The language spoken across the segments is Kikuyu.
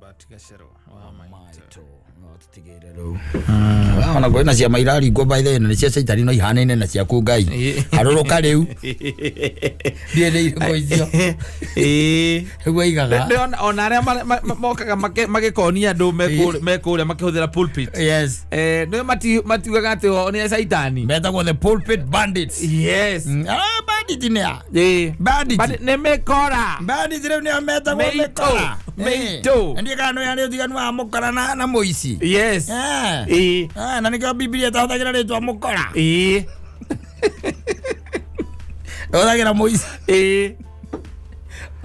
But Gacero wa maitũ. No tũtigĩre rĩu. Ona kwĩna ciama iraringwo by the way, na nĩ cia caitani no ihanaine na ciaku Ngai. Harũrũka rĩu. Ndiĩ nĩ irĩkũ icio. Ĩĩ. Nĩguo aigaga. Nĩ ona arĩa mokaga magĩkonia andũ me kũrĩa makĩhũthĩra pulpit. Yes. Nĩ matiugaga atĩ o nĩ a caitani. Metagwo the pulpit bandits. Yes. Ah, bandit nĩ a? Ĩĩ. Bandit. But nĩ mĩkora. Bandit rĩu nĩo metagwo Mĩitũ. mĩkora. Mĩitũ. Eh, ndiĩ kana nĩ harĩ ũtiganu wa mũkora na mũici. Yes. Eh. Ĩĩ. Ah, na nĩkĩo Bibilia ĩtahũthagĩra rĩtwa mũkora. Ĩĩ. Ĩhũthagĩra mũici. Ĩĩ.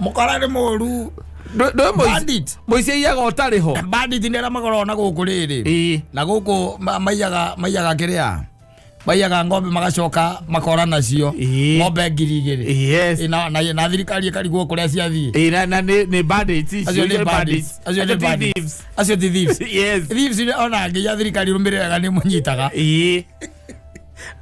Mũkora nĩ mũru. Ndũ mũici. Bandit. Mũici aiyaga ũtarĩ ho. Bandit nĩ arĩa makoragwo na gũkũ rĩrĩ. Ĩĩ. Na gũkũ maiyaga kĩrĩa maiyaga ng'ombe magacoka makora nacio. Ĩĩ. Ng'ombe 2000. Yes. Ĩ, na thirikari ĩkarigwo kũrĩa ciathiĩ. Ĩĩ, na nĩ bandits icio. Acio nĩ Icio bandits. Acio nĩ Acio ti bandits. thieves. Acio ti thieves. Yes. Thieves nĩ ona nginya thirikari ĩrũmĩrĩraga nĩ mũnyitaga. Ĩĩ.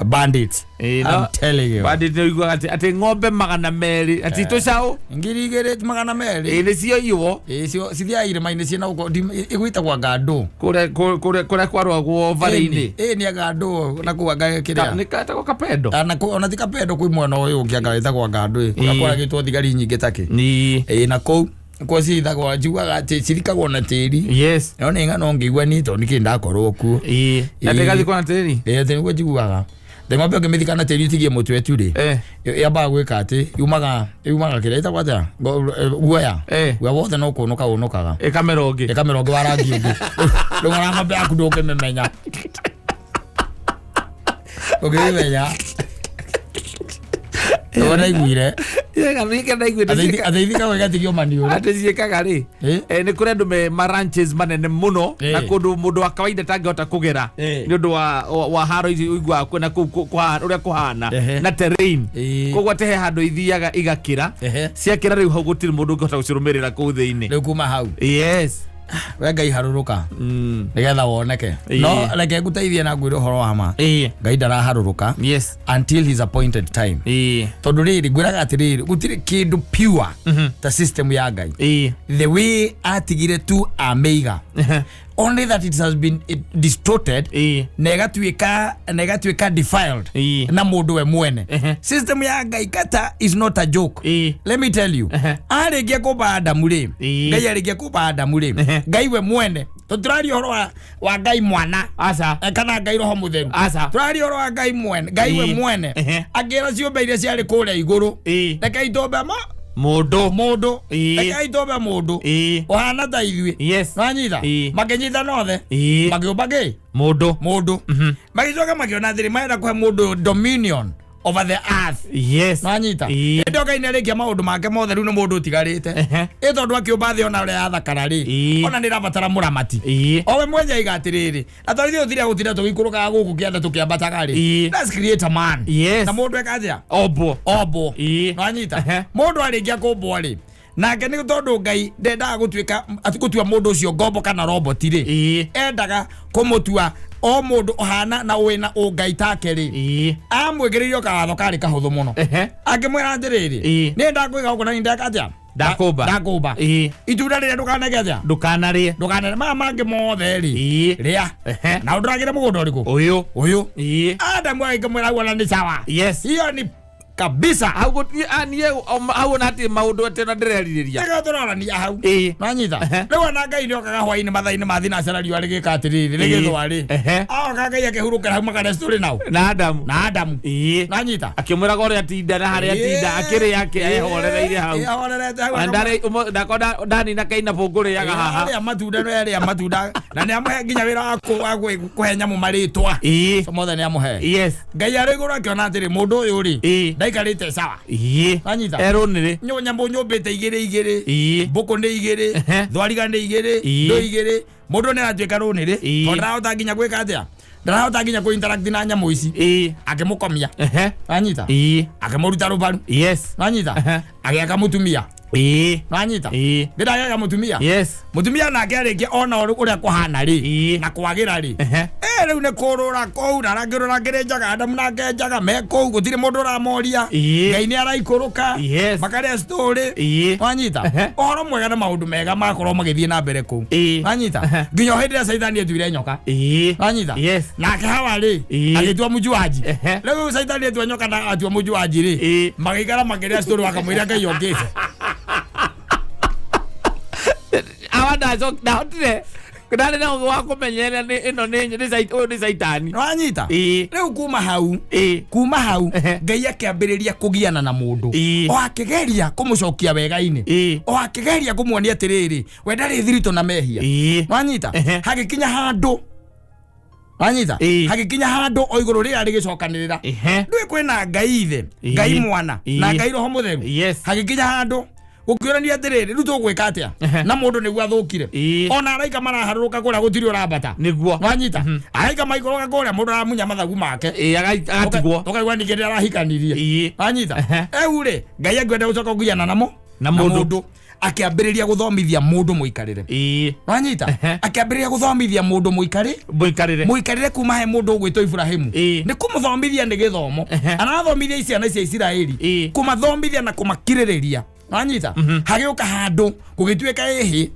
Bandits. Ĩĩ, I'm telling you. Bandit nĩ ũiguaga atĩ ng'ombe 200 atĩ tũcaũ. 2200. Ĩĩ, nĩ cioiywo. Ĩĩ, cithiaga irĩma-inĩ ciĩna gũkũ, ĩgwĩtagwo ngandũ. Kũrĩa kwarwagwo barĩ-inĩ. Ĩĩ, nĩ ngandũ na kũu anga kĩrĩa. Nĩ ketagwo kapendo. Ah, na ona ti kapendo kwĩ mwena ũyũ ũngĩ anga wĩtagwo ngandũ ĩ. Kũrĩa Ĩĩ. kwaragĩtwo thigari nyingĩ takĩ. Nĩ. Ĩĩ, na kũu nĩkuo cithagwo, njugaga atĩ cithikagwo na tĩri. Yes. No nĩ ng'ano ngĩigua niĩ tondũ nĩkĩ ndakorwo kuo. Ĩĩ. Na Ĩĩ. tĩgathikwo na tĩri. Ĩĩ, atĩ nĩguo njiguaga. Thĩ ng'ombe ũngĩmĩthika na tĩri ũtigie mũtwe tu rĩ. Yambaga gwĩka atĩ yumaga kĩrĩa ĩtagwo atĩa? Guoya. Guoya wothe no kũnũka ũnũkaga. Ĩkamera ũngĩ. Ĩkamera ũngĩ wa rangi ũngĩ. Rĩu ona ng'ombe yaku ndũngĩmĩmenya. Ũngĩmĩmenya. Nĩguo ndaiguire. Atĩ ithikagwo igatigio maniũrũ. Atĩ ciĩkaga rĩ. Nĩ kũrĩ andũ me ma ranches manene mũno na kũndũ mũndũ wa kawaida tangĩhota kũgera nĩ ũndũ wa haro ici ũiguaga kwĩna kũu ũrĩa kũhana na terrain. Koguo atĩ he handũ ithiaga igakĩra. Ciakĩra rĩu hau gũtirĩ mũndũ ũngĩhota gũcirũmĩrĩra kũu thĩinĩ. Rĩu kuma hau. Yes. We Ngai harũrũka. Nĩgetha woneke. No reke ngũteithie na ngwĩre ũhoro wa ma. Ngai ndaraharũrũka. Yes. Until his appointed time. Tondũ rĩrĩ ngwĩraga atĩrĩrĩ gũtirĩ kĩndũ pure ta system ya Ngai. The way atigire tu amĩiga. Only that it has been distorted na ĩgatuĩka defiled na mũndũ we mwene. System ya Ngai kata is not a joke. Let me tell you. Arĩkia kũmba Adamu rĩ, Ngai arĩkia kũmba Adamu rĩ, Ngai we mwene. Tũtiraria ũhoro wa Ngai mwana. Aca. Kana Ngai roho mũtheru. Aca. Tũraria ũhoro wa Ngai mwene, Ngai we mwene. Akĩra ciũmbe iria ciarĩ kũrĩa igũrũ. Rekei tũmbe Mũndũ. Mũndũ. Rekei tũmbe mũndũ. Ũhana ta ithuĩ. Yes. Nĩwanyita? Makĩnyitana othe. Makĩũmba kĩ? Mũndũ. Mũndũ. Magĩcoka makĩona atĩrĩ marenda kũhe mũndũ dominion over the earth. Yes. Nĩwanyita? Hĩndĩ ĩyo Ngai nĩarĩkia maũndũ make mothe rĩu nĩ mũndũ ũtigarĩte. Ĩ tondũ akĩũmba thĩ ona ũrĩa yathakara rĩ, ona nĩ ĩrabatara mũramati. O we mwenye aiga atĩrĩrĩ, na tondũ ithuĩ tũtirĩ gũtinda tũgĩikũrũkaga gũkũ kĩanda tũkĩambataga rĩ. Let's create a man. Yes. Na mũndũ eka atĩa? Ombwo. Ombwo. Nĩwanyita? Mũndũ arĩkia kũmbwo rĩ, nake nĩ tondũ Ngai ndendaga gũtuĩka atĩ gũtua mũndũ ũcio ngombo kana roboti rĩ. Endaga kũmũtua o mũndũ ũhana na wĩna ũngai take rĩ. Amwĩkĩrĩire kawatho karĩ kahũthũ mũno. Akĩmwĩra atĩrĩrĩ, niĩ ndakũiga gũkũ na niĩ ndeka atĩa? Ndakũmba. Ndakũmba. Itunda rĩrĩa ndũkaneke atĩa? Ndũkanarĩe. Ndũkanarĩe. Maya mangĩ mothe rĩ. Rĩa. Na ũndũragĩre mũgũnda ũrĩkũ? Ũyũ. Ũyũ. Adamu agĩkĩmwĩra guo na nĩ sawa. Yes. Hiyo ni kabisa. Hau niĩ, hau ona hatirĩ maũndũ atĩ ona ndĩrerirĩria. Nĩkĩo tũrorania hau. Nĩwanyita? Rĩu ona Ngai nĩokaga hwaĩ-inĩ mathaa-inĩ ma thinacara riũa rĩgĩka atĩrĩrĩ, rĩgĩthũa rĩ. Agoka Ngai akĩhurũkĩra hau makarĩa story nao. Na Adamu. Na Adamu. Nĩwanyita? Akĩmwĩraga ũrĩa atinda na harĩa atinda, akĩrĩa ehoorereire hau. Ehorerete hau. Na ndarĩ, ndakona ndanina kaina bũngũrĩaga haha. Arĩa matunda no arĩa matunda. Na nĩamũhe nginya wĩra wa kũhe nyamũ marĩtwa. So mothe nĩamũhe. Yes. Ngai arĩ igũrũ akĩona atĩrĩ mũndũ ũyũ rĩ, ndaikarĩte sawa. Wanyita? Erwo nĩ rĩ? Nyamũ nyũmbĩte igĩrĩ igĩrĩ. Mbũkũ nĩ igĩrĩ. Thwariga nĩ igĩrĩ. Ndũ igĩrĩ. Mũndũ nĩ aratuĩka rũnĩrĩ. Tondũ ndarahota nginya gwĩka atĩa? Ndarahota nginya kũ interact na nyamũ ici. Akĩmũkomia. Wanyita? Akĩmũruta rũbaru. Yes. Wanyita? Agĩaka mũtumia. Nwanyita? Ndĩragega mũtumia. Yes. Mũtumia nake arĩkia ona ũrĩa kũhana rĩ na kwagĩra rĩ, rĩu nĩ kũrũra kũu na arangĩrũra ngĩrĩ njaga, Adamu nake njaga, me kũu gũtirĩ mũndũ ũramoria. Ngai nĩ araikũrũka. Makarĩa story. Wanyita? Ũhoro mwega na maũndũ mega makorwo magĩthiĩ na mbere kũu. Wanyita? Nginya o hĩndĩ ĩrĩa Caitani etuire nyoka. Wanyita? Yes. Nake Hawa rĩ, agĩtua mũjuaji. Rĩu Caitani etua nyoka na atua mũjuaji rĩ, magĩikara makĩrĩa story wakamũira Ngai okĩte. Awa ndahotire ndarĩ na ũgĩ wa kũmenyerera nĩ ĩno nĩ ũyũ nĩ Caitani. Wanyita? Rĩu kuma hau, kuma hau, Ngai akĩambĩrĩria kũgiana na mũndũ. O akĩgeria kũmũcokia wega-inĩ. O akĩgeria kũmuonia atĩrĩrĩ, we ndarĩ thiritũ na mehia. Wanyita? Hagĩkinya handũ. Wanyita? Hagĩkinya handũ o igũrũ rĩrĩa rĩgĩcokanĩrĩra. Ndũĩ kwĩna Ngai ithe, Ngai mwana, na Ngai roho mũtheru. Yes. Hagĩkinya handũ gũkĩũrania atĩrĩrĩ, rĩu tũgwĩka atĩa? Na mũndũ nĩguo athũkire. Ona araika maraharũrũka kũrĩa gũtirĩ ũrambata. Nĩguo. Wanyita? Araika maikũrũka kũrĩa mũndũ aramunya mathagu make. Agatigwo. Ũkaigua ningĩ nĩ arahikanirie. Wanyita? Rĩu rĩ, Ngai angĩenda gũcoka kũgiana namo Na mũndũ. Akĩambĩrĩria gũthomithia mũndũ mũikarĩre. Wanyita? Akĩambĩrĩria gũthomithia mũndũ mũikarĩ Mũikarĩre. Mũikarĩre kuma he mũndũ ũgwĩtwo Ibrahimu. Nĩ kũmũthomithia nĩ gĩthomo. Arathomithia ciana cia Isiraeli. Kũmathomithia na kũmakirĩrĩria. Wanyita? Hagĩũka handũ gũgĩtuĩka ĩhĩ,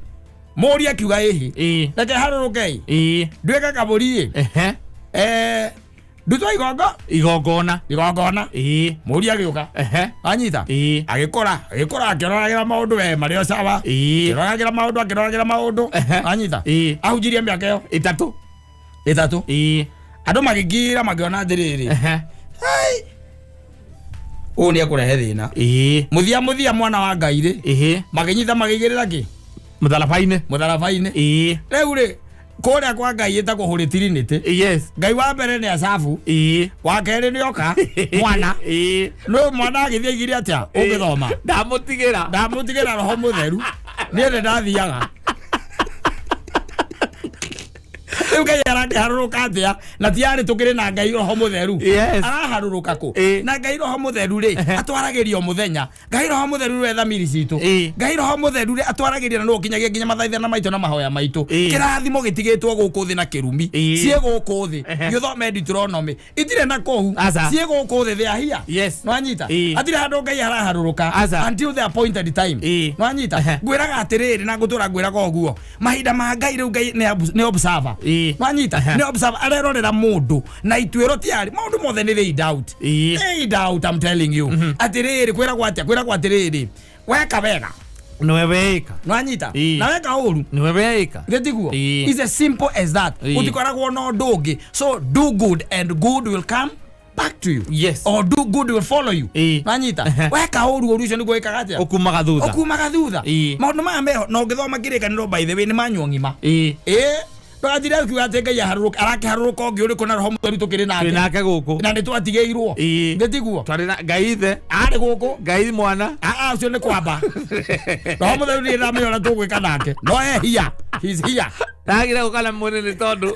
mũri akiuga ĩhĩ, reke harũrũke ĩ, nduĩke kabũri ĩ, ndutwo igongo Igongona. Igongona. Mũri agĩũka. Wanyita? Agĩkũra agĩkũra akĩroragĩra maũndũ we marĩ o sawa. Akĩroragĩra maũndũ, akĩroragĩra maũndũ. Wanyita? Ahunjirie mĩaka ĩyo 3. 3. Andũ magĩkira makĩona atĩrĩrĩ, ũyũ nĩ ekũrehe thĩna. Mũthia mũthia mwana wa Ngai rĩ, makĩnyita makĩigĩrĩra kĩ? Mũtharaba-inĩ. Mũtharaba-inĩ. Rĩu rĩ, kũrĩa kwa Ngai ĩtagwo Holy Trinity. Ngai wa mbere nĩ Asafu, wa kerĩ nĩ oka mwana. No mwana agĩthiĩ aigire atĩa ũngĩthoma? Ndamũtigĩra. Ndamũtigĩra roho mũtheru, niĩ nĩ ndathiaga. Rĩu Ngai arakĩharũrũka atĩa na tiarĩ tũkĩrĩ na Ngai roho mũtheru? Araharũrũka kũ? Na Ngai roho mũtheru rĩ, atwaragĩria o mũthenya. Ngai roho mũtheru rĩ, thamiri citũ. Ngai roho mũtheru rĩ, atwaragĩria na nĩwe ũkinyagia nginya mathaithana maitũ na mahoya maitũ. Kĩrathimo gĩtigĩtwo gũkũ thĩ na kĩrumi. Ciĩ gũkũ thĩ. Gĩthome Deuteronomy itirĩ na kũu. Aca. Ciĩ gũkũ thĩ, they are here. Nwanyita? Hatirĩ handũ Ngai araharũrũka Aca. until the appointed time. Nwanyita? Ngwĩraga atĩrĩrĩ na ngũtũra ngwĩraga ũguo, mahinda ma Ngai rĩu Ngai nĩ observer. Nwanyita? Nĩ observer, arerorera mũndũ na ituĩro tiarĩ maũndũ mothe nĩ laid out. Laid out, I'm telling you. Atĩrĩrĩ, kwĩragwo atĩa? Kwĩragwo atĩrĩrĩ, weka wega Nĩwe weĩka. Nwanyita? Na weka ũru Nĩwe weĩka. Gĩtiguo? It's as simple as that. Gũtikoragwo na ũndũ ũngĩ. So do good and good will come back to you. Or do good will follow you. Nwanyita? Weka ũru, ũru ũcio nĩguo wĩkaga atĩa? Ũkumaga thutha. Ũkumaga thutha. Maũndũ maya meho na ũngĩthoma Kĩrĩkanĩro, by the way, nĩ manyuo ng'ima. Ndũgatire ũkiuga atĩ Ngai aharũrũka, arakĩharũrũka ũngĩ ũrĩkũ na roho mũtheru tũkĩrĩ Twĩ nake? Nake gũkũ. Na nĩ twatigĩirwo. Gĩtiguo? Twarĩ na Ngai ithe, Arĩ gũkũ. Ngai mwana. Ah, ũcio nĩ kwamba roho mũtheru nĩ ndamenya ũrĩa tũgwĩka nake, no e here, he's here. Ndagire gũka na mwĩrĩ nĩ tondũ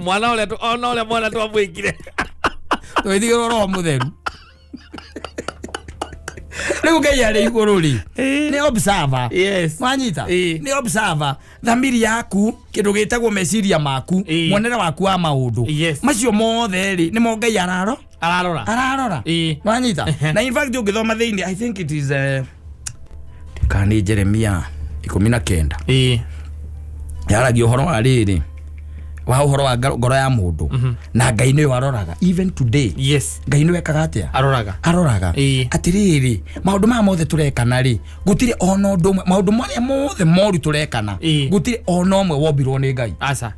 mwana ũrĩa ona ũrĩa mwana twamwĩkire. Twĩtigĩrwo roho mũtheru. Rĩu Ngai arĩ igũrũ rĩ, nĩ observer. Wanyita? Nĩ observer thamiri yaku, kĩndũ gĩtagwo meciria maku, muonere waku wa maũndũ. Macio mothe rĩ, nĩmo Ngai araro Ararora. Ararora. Wanyita? Na in fact ũngĩthoma thĩinĩ, I think it is kana nĩ Jeremia 19, yaragia ũhoro wa rĩrĩ wa ũhoro wa ngoro ya mũndũ, na Ngai nĩyo aroraga even today. Ngai nĩwe ekaga atĩa? Aroraga. Aroraga. Atĩrĩrĩ, maũndũ maya mothe tũrekana rĩ, gũtirĩ ona ũndũ ũmwe, maũndũ marĩa mothe moru tũrekana, gũtirĩ ona ũmwe wombirwo nĩ Ngai. Aca.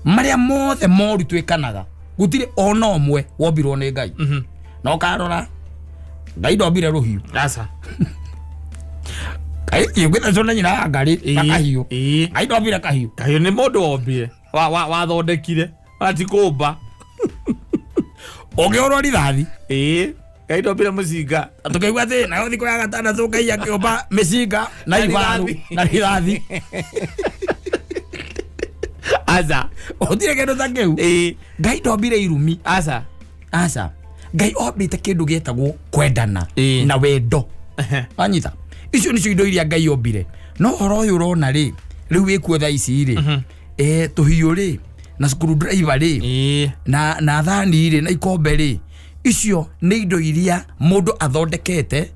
Marĩa mothe moru twĩkanaga, gũtirĩ ona ũmwe wombirwo nĩ Ngai. Na ũkarora Ngai ndombire rũhiũ. Aca. Ngai ũngĩthecwo na nyina ya ngarĩ na kahiũ. Ngai ndombire kahiũ. Kahiũ nĩ mũndũ wombire, wathondekire, ati kũmba. Ũngĩhũrwo rithathi. Ngai ndombire mũcinga. Tũkĩigua atĩ nayo thikũ ya gatandatũ Ngai akĩũmba mĩcinga na Na ibaru rithathi. Na rithathi. Aca. Gũtirĩ kĩndũ ta kĩu. Ngai ndombire irumi. Aca. Aca, Ngai ombĩte kĩndũ gĩtagwo kwendana na wendo. Wanyita icio nicio indo iria Ngai ombire. No horo ũyũ ũrona rĩ, rĩu wĩkuo thaa ici rĩ, tũhiũ rĩ, na screwdriver rĩ, na thani rĩ, na ikombe rĩ, icio nĩ indo iria mũndũ athondekete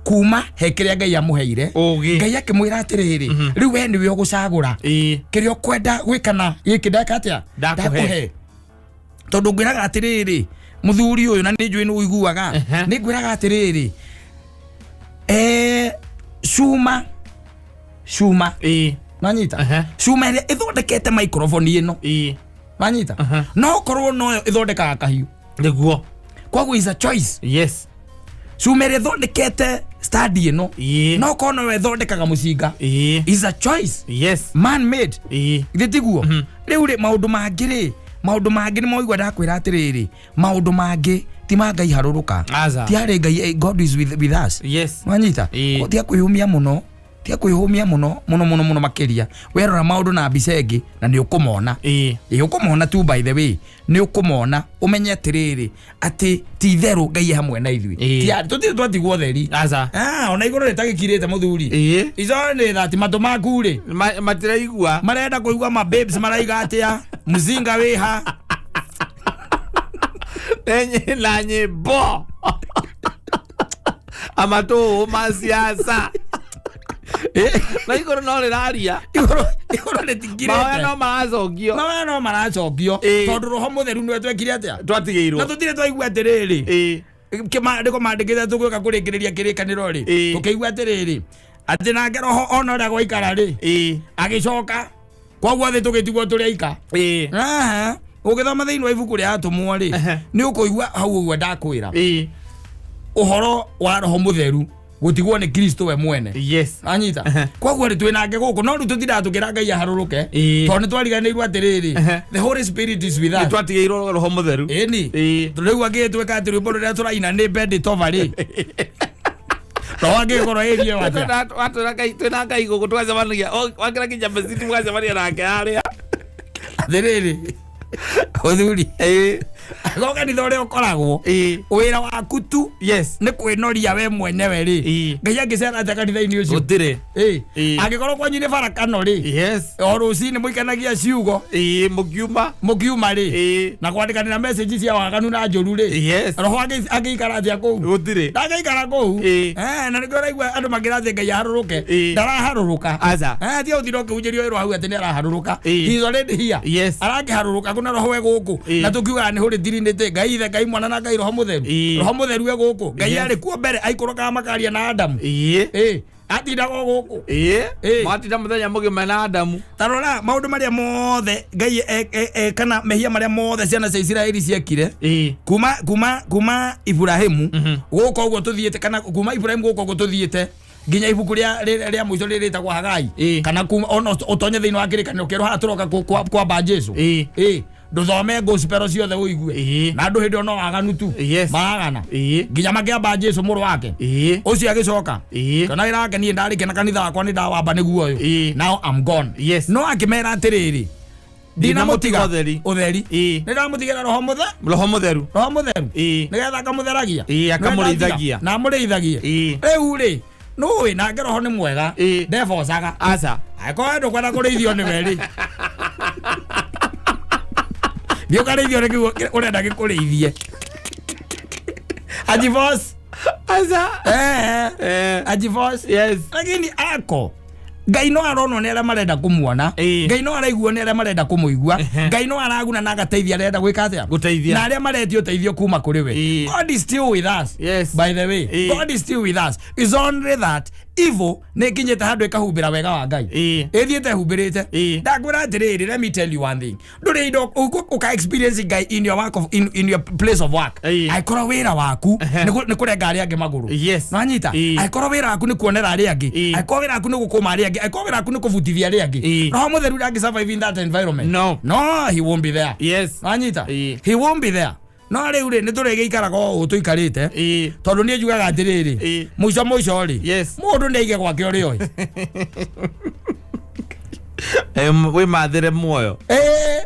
kuma he kĩrĩa Ngai amũheire. Ngai akĩmwĩra atĩrĩrĩ, rĩu we nĩwe ũgũcagũra kĩrĩa ũkwenda gwĩka na gĩkĩ ndeka atĩa, ndakũhe. Tondũ ngwĩraga atĩrĩrĩ, mũthuri ũyũ, na nĩ njũĩ nĩ ũiguaga, nĩ ngwĩraga atĩrĩrĩ, cuma nanyita cuma ĩrĩa ĩthondekete microphone ĩno, nanyita no korwo noyo ĩthondekaga kahiũ nĩguo. Koguo is a choice. Yes. Cuma ĩrĩa ĩthondekete stand ĩno, no korwo noyo ĩthondekaga mũcinga, is a choice. Yes. Man made. Githĩ tiguo? Rĩu rĩ, maũndũ mangĩ rĩ, maũndũ mangĩ nĩ moigua ndakwĩra atĩrĩrĩ, maũndũ mangĩ ti ma Ngai harũrũka. Aca. Ti harĩ Ngai, God is with us. Yes. Wanyita? Tiga kwĩyũmia mũno, tiga kwĩhũmia mũno mũno mũno mũno makĩria. Werora maũndũ na mbica ĩngĩ na nĩ ũkũmona. Ĩ ũkũmona tu, by the way, nĩ ũkũmona ũmenye atĩrĩrĩ, atĩ ti itherũ Ngai e hamwe na ithuĩ. Tũtirĩ twatigwo theri. Aca. Ah, ona igũrũ rĩtagĩkirĩte mũthuri. Ico nĩ thati matũ maku rĩ Matiraigua. Marenda kũigua ma babes maraiga atĩa, mzinga wĩha. Na nyĩmbo amatũ ma siasa na igũrũ no rĩraria. Igũrũ Mahoya rĩtikirĩte. No maracokio. Mahoya no maracokio. Tondũ Roho Mũtheru nĩwe twekire atĩa? Twatigĩirwo. Na tũtirĩ twaigua atĩrĩrĩ, ndĩko mandĩkĩte tũgĩũka kũrĩkĩrĩria kĩrĩkanĩro rĩ, tũkĩigua atĩrĩrĩ, atĩ nake Roho ona ũrĩa gwaikara rĩ, agĩcoka koguo thĩ tũgĩtigwo tũrĩ aika. Aha. Ũgĩthoma thĩinĩ wa ibuku rĩa Atũmwo rĩ, nĩ ũkũigua hau ũguo ndakwĩra ũhoro wa Roho Mũtheru gũtigwo nĩ Kristo we mwene. Anyita? Koguo rĩ, twĩ nake gũkũ, no rĩu tũtindaga tũkĩra Ngai aharũrũke, tondũ nĩ twariganĩirwo atĩrĩrĩ, the Holy Spirit is with Nĩ us. twatigĩirwo Roho Mũtheru. Ĩni. Rĩu angĩgĩtuĩka atĩ rwĩmbo rũrĩa tũraina nĩ bend it over rĩ, roho angĩgĩkorwo ĩrie atĩa? Watwĩra Ngai twĩna Ngai gũkũ, tũgacemania wakĩra nginya mesiti, mũgacemania nake harĩa. Atĩrĩrĩ mũthuri, go kanitha ũrĩa ũkoragwo wĩra waku tu nĩ kwĩnoria we mwenyewe rĩ, Ngai angĩcera atĩa kanitha-inĩ ũcio? Gũtirĩ. Angĩkorwo kwanyu nĩ barakano rĩ, o rũcinĩ mũikanagia ciugo, Mũkiuma. Mũkiuma rĩ, na kwandĩkanĩra message cia waganu na njũru rĩ, roho angĩikara atĩa kũu? Gũtirĩ. Ndangĩikara kũu. Na nĩkĩo ũraigua andũ makĩra atĩ Ngai aharũrũke. Ndaraharũrũka. Aca. Tiga gũtinda ũkĩhunjĩrio wĩrwo hau atĩ nĩ araharũrũka. He is already here. Arakĩharũrũka kũ na roho we gũkũ? Na tũkiugaga nĩ Holy Trinity, Ngai Ithe, Ngai Mwana na Ngai Roho Mũtheru. Roho Mũtheru e gũkũ. Ngai arĩ kuo mbere aikũrũkaga makaria na Adamu. Atindaga o gũkũ. Matinda mũthenya mũgima na Adamu. Ta rora maũndũ marĩa mothe Ngai kana mehia marĩa mothe ciana cia Isiraeli ciekire kuma Ibrahimu gũka ũguo tũthiĩte, kana kuma Ibrahimu gũka ũguo tũthiĩte nginya ibuku rĩa mũico rĩrĩa rĩtagwo Hagai, kana kuma ona ũtonye thĩinĩ wa kĩrĩkanĩro kĩerũ haha tũroka kwamba Jesu. Ndũthome gospel ciothe ũigue na andũ hĩndĩ ĩyo no waganu tu. Maragana nginya makĩamba Jesu mũrũ wake ũcio agĩcoka kana wĩra wake, niĩ ndarĩkia na kanitha wakwa nĩ ndawamba nĩguo ũyũ. Now I'm gone. No akĩmera atĩrĩrĩ, ndinamũtiga ũtheri. Ũtheri. Nĩ ndamũtigĩra Roho mũthe Roho Mũtheru. Roho Mũtheru, nĩgetha akamũtheragia. Akamũrĩithagia. Na amũrĩithagie. Rĩu rĩ, nũĩ nake roho nĩ mwega, ndebocaga. Aca. Angĩkorwo we ndũkwenda kũrĩithio nĩwe rĩ, thiĩ ũkarĩithio nĩ kĩu ũrenda gĩkũrĩithie. Ajivos. Aca. Ajivos. Lakini ako Ngai no aronwo nĩ arĩa marenda kũmuona. Ngai no araiguo nĩ arĩa marenda kũmũigua. Ngai no araguna na agateithia arĩa arenda gwĩka atĩa? Gũteithia. Na arĩa maretia ũteithio kuma kũrĩ we. God is still with us. By the way, God is still with us. It's only that evil nĩ ĩkinyĩte handũ ĩkahumbĩra wega wa Ngai. Ĩthiĩte ĩhumbĩrĩte. Ndakwĩra atĩrĩrĩ, let me tell you one thing, ndũrĩ indo ũka experience Ngai in your work of, in your place of work. Angĩkorwo wĩra waku nĩ kũrenga arĩa angĩ magũrũ, nwanyita? Angĩkorwo wĩra waku nĩ kuonera arĩa angĩ, angĩkorwo wĩra waku nĩ gũkũma arĩa angĩ, angĩkorwo wĩra waku nĩ kũbutithia arĩa angĩ, Roho Mũtheru ndangĩ survive in that environment. No. No, he won't be there. Nwanyita? He won't be there. No rĩu rĩ, nĩ tũrĩgĩikaraga o ũũ tũikarĩte, tondũ niĩ njugaga atĩrĩrĩ, mũico mũico rĩ, mũndũ nĩ aige gwake ũrĩa oĩ. Wĩmathĩre muoyo.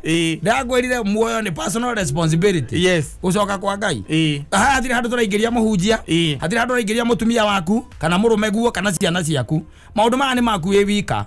Ĩĩ. Ndakwĩrire muoyo nĩ personal responsibility. Yes. Gũcoka kwa Ngai. Ĩĩ. Haha hatirĩ handũ tũraingĩria mũhunjia. Ĩĩ. Hatirĩ handũ ũraingĩria mũtumia waku kana mũrũme guo kana ciana ciaku. Maũndũ maya nĩ maku wĩ wika.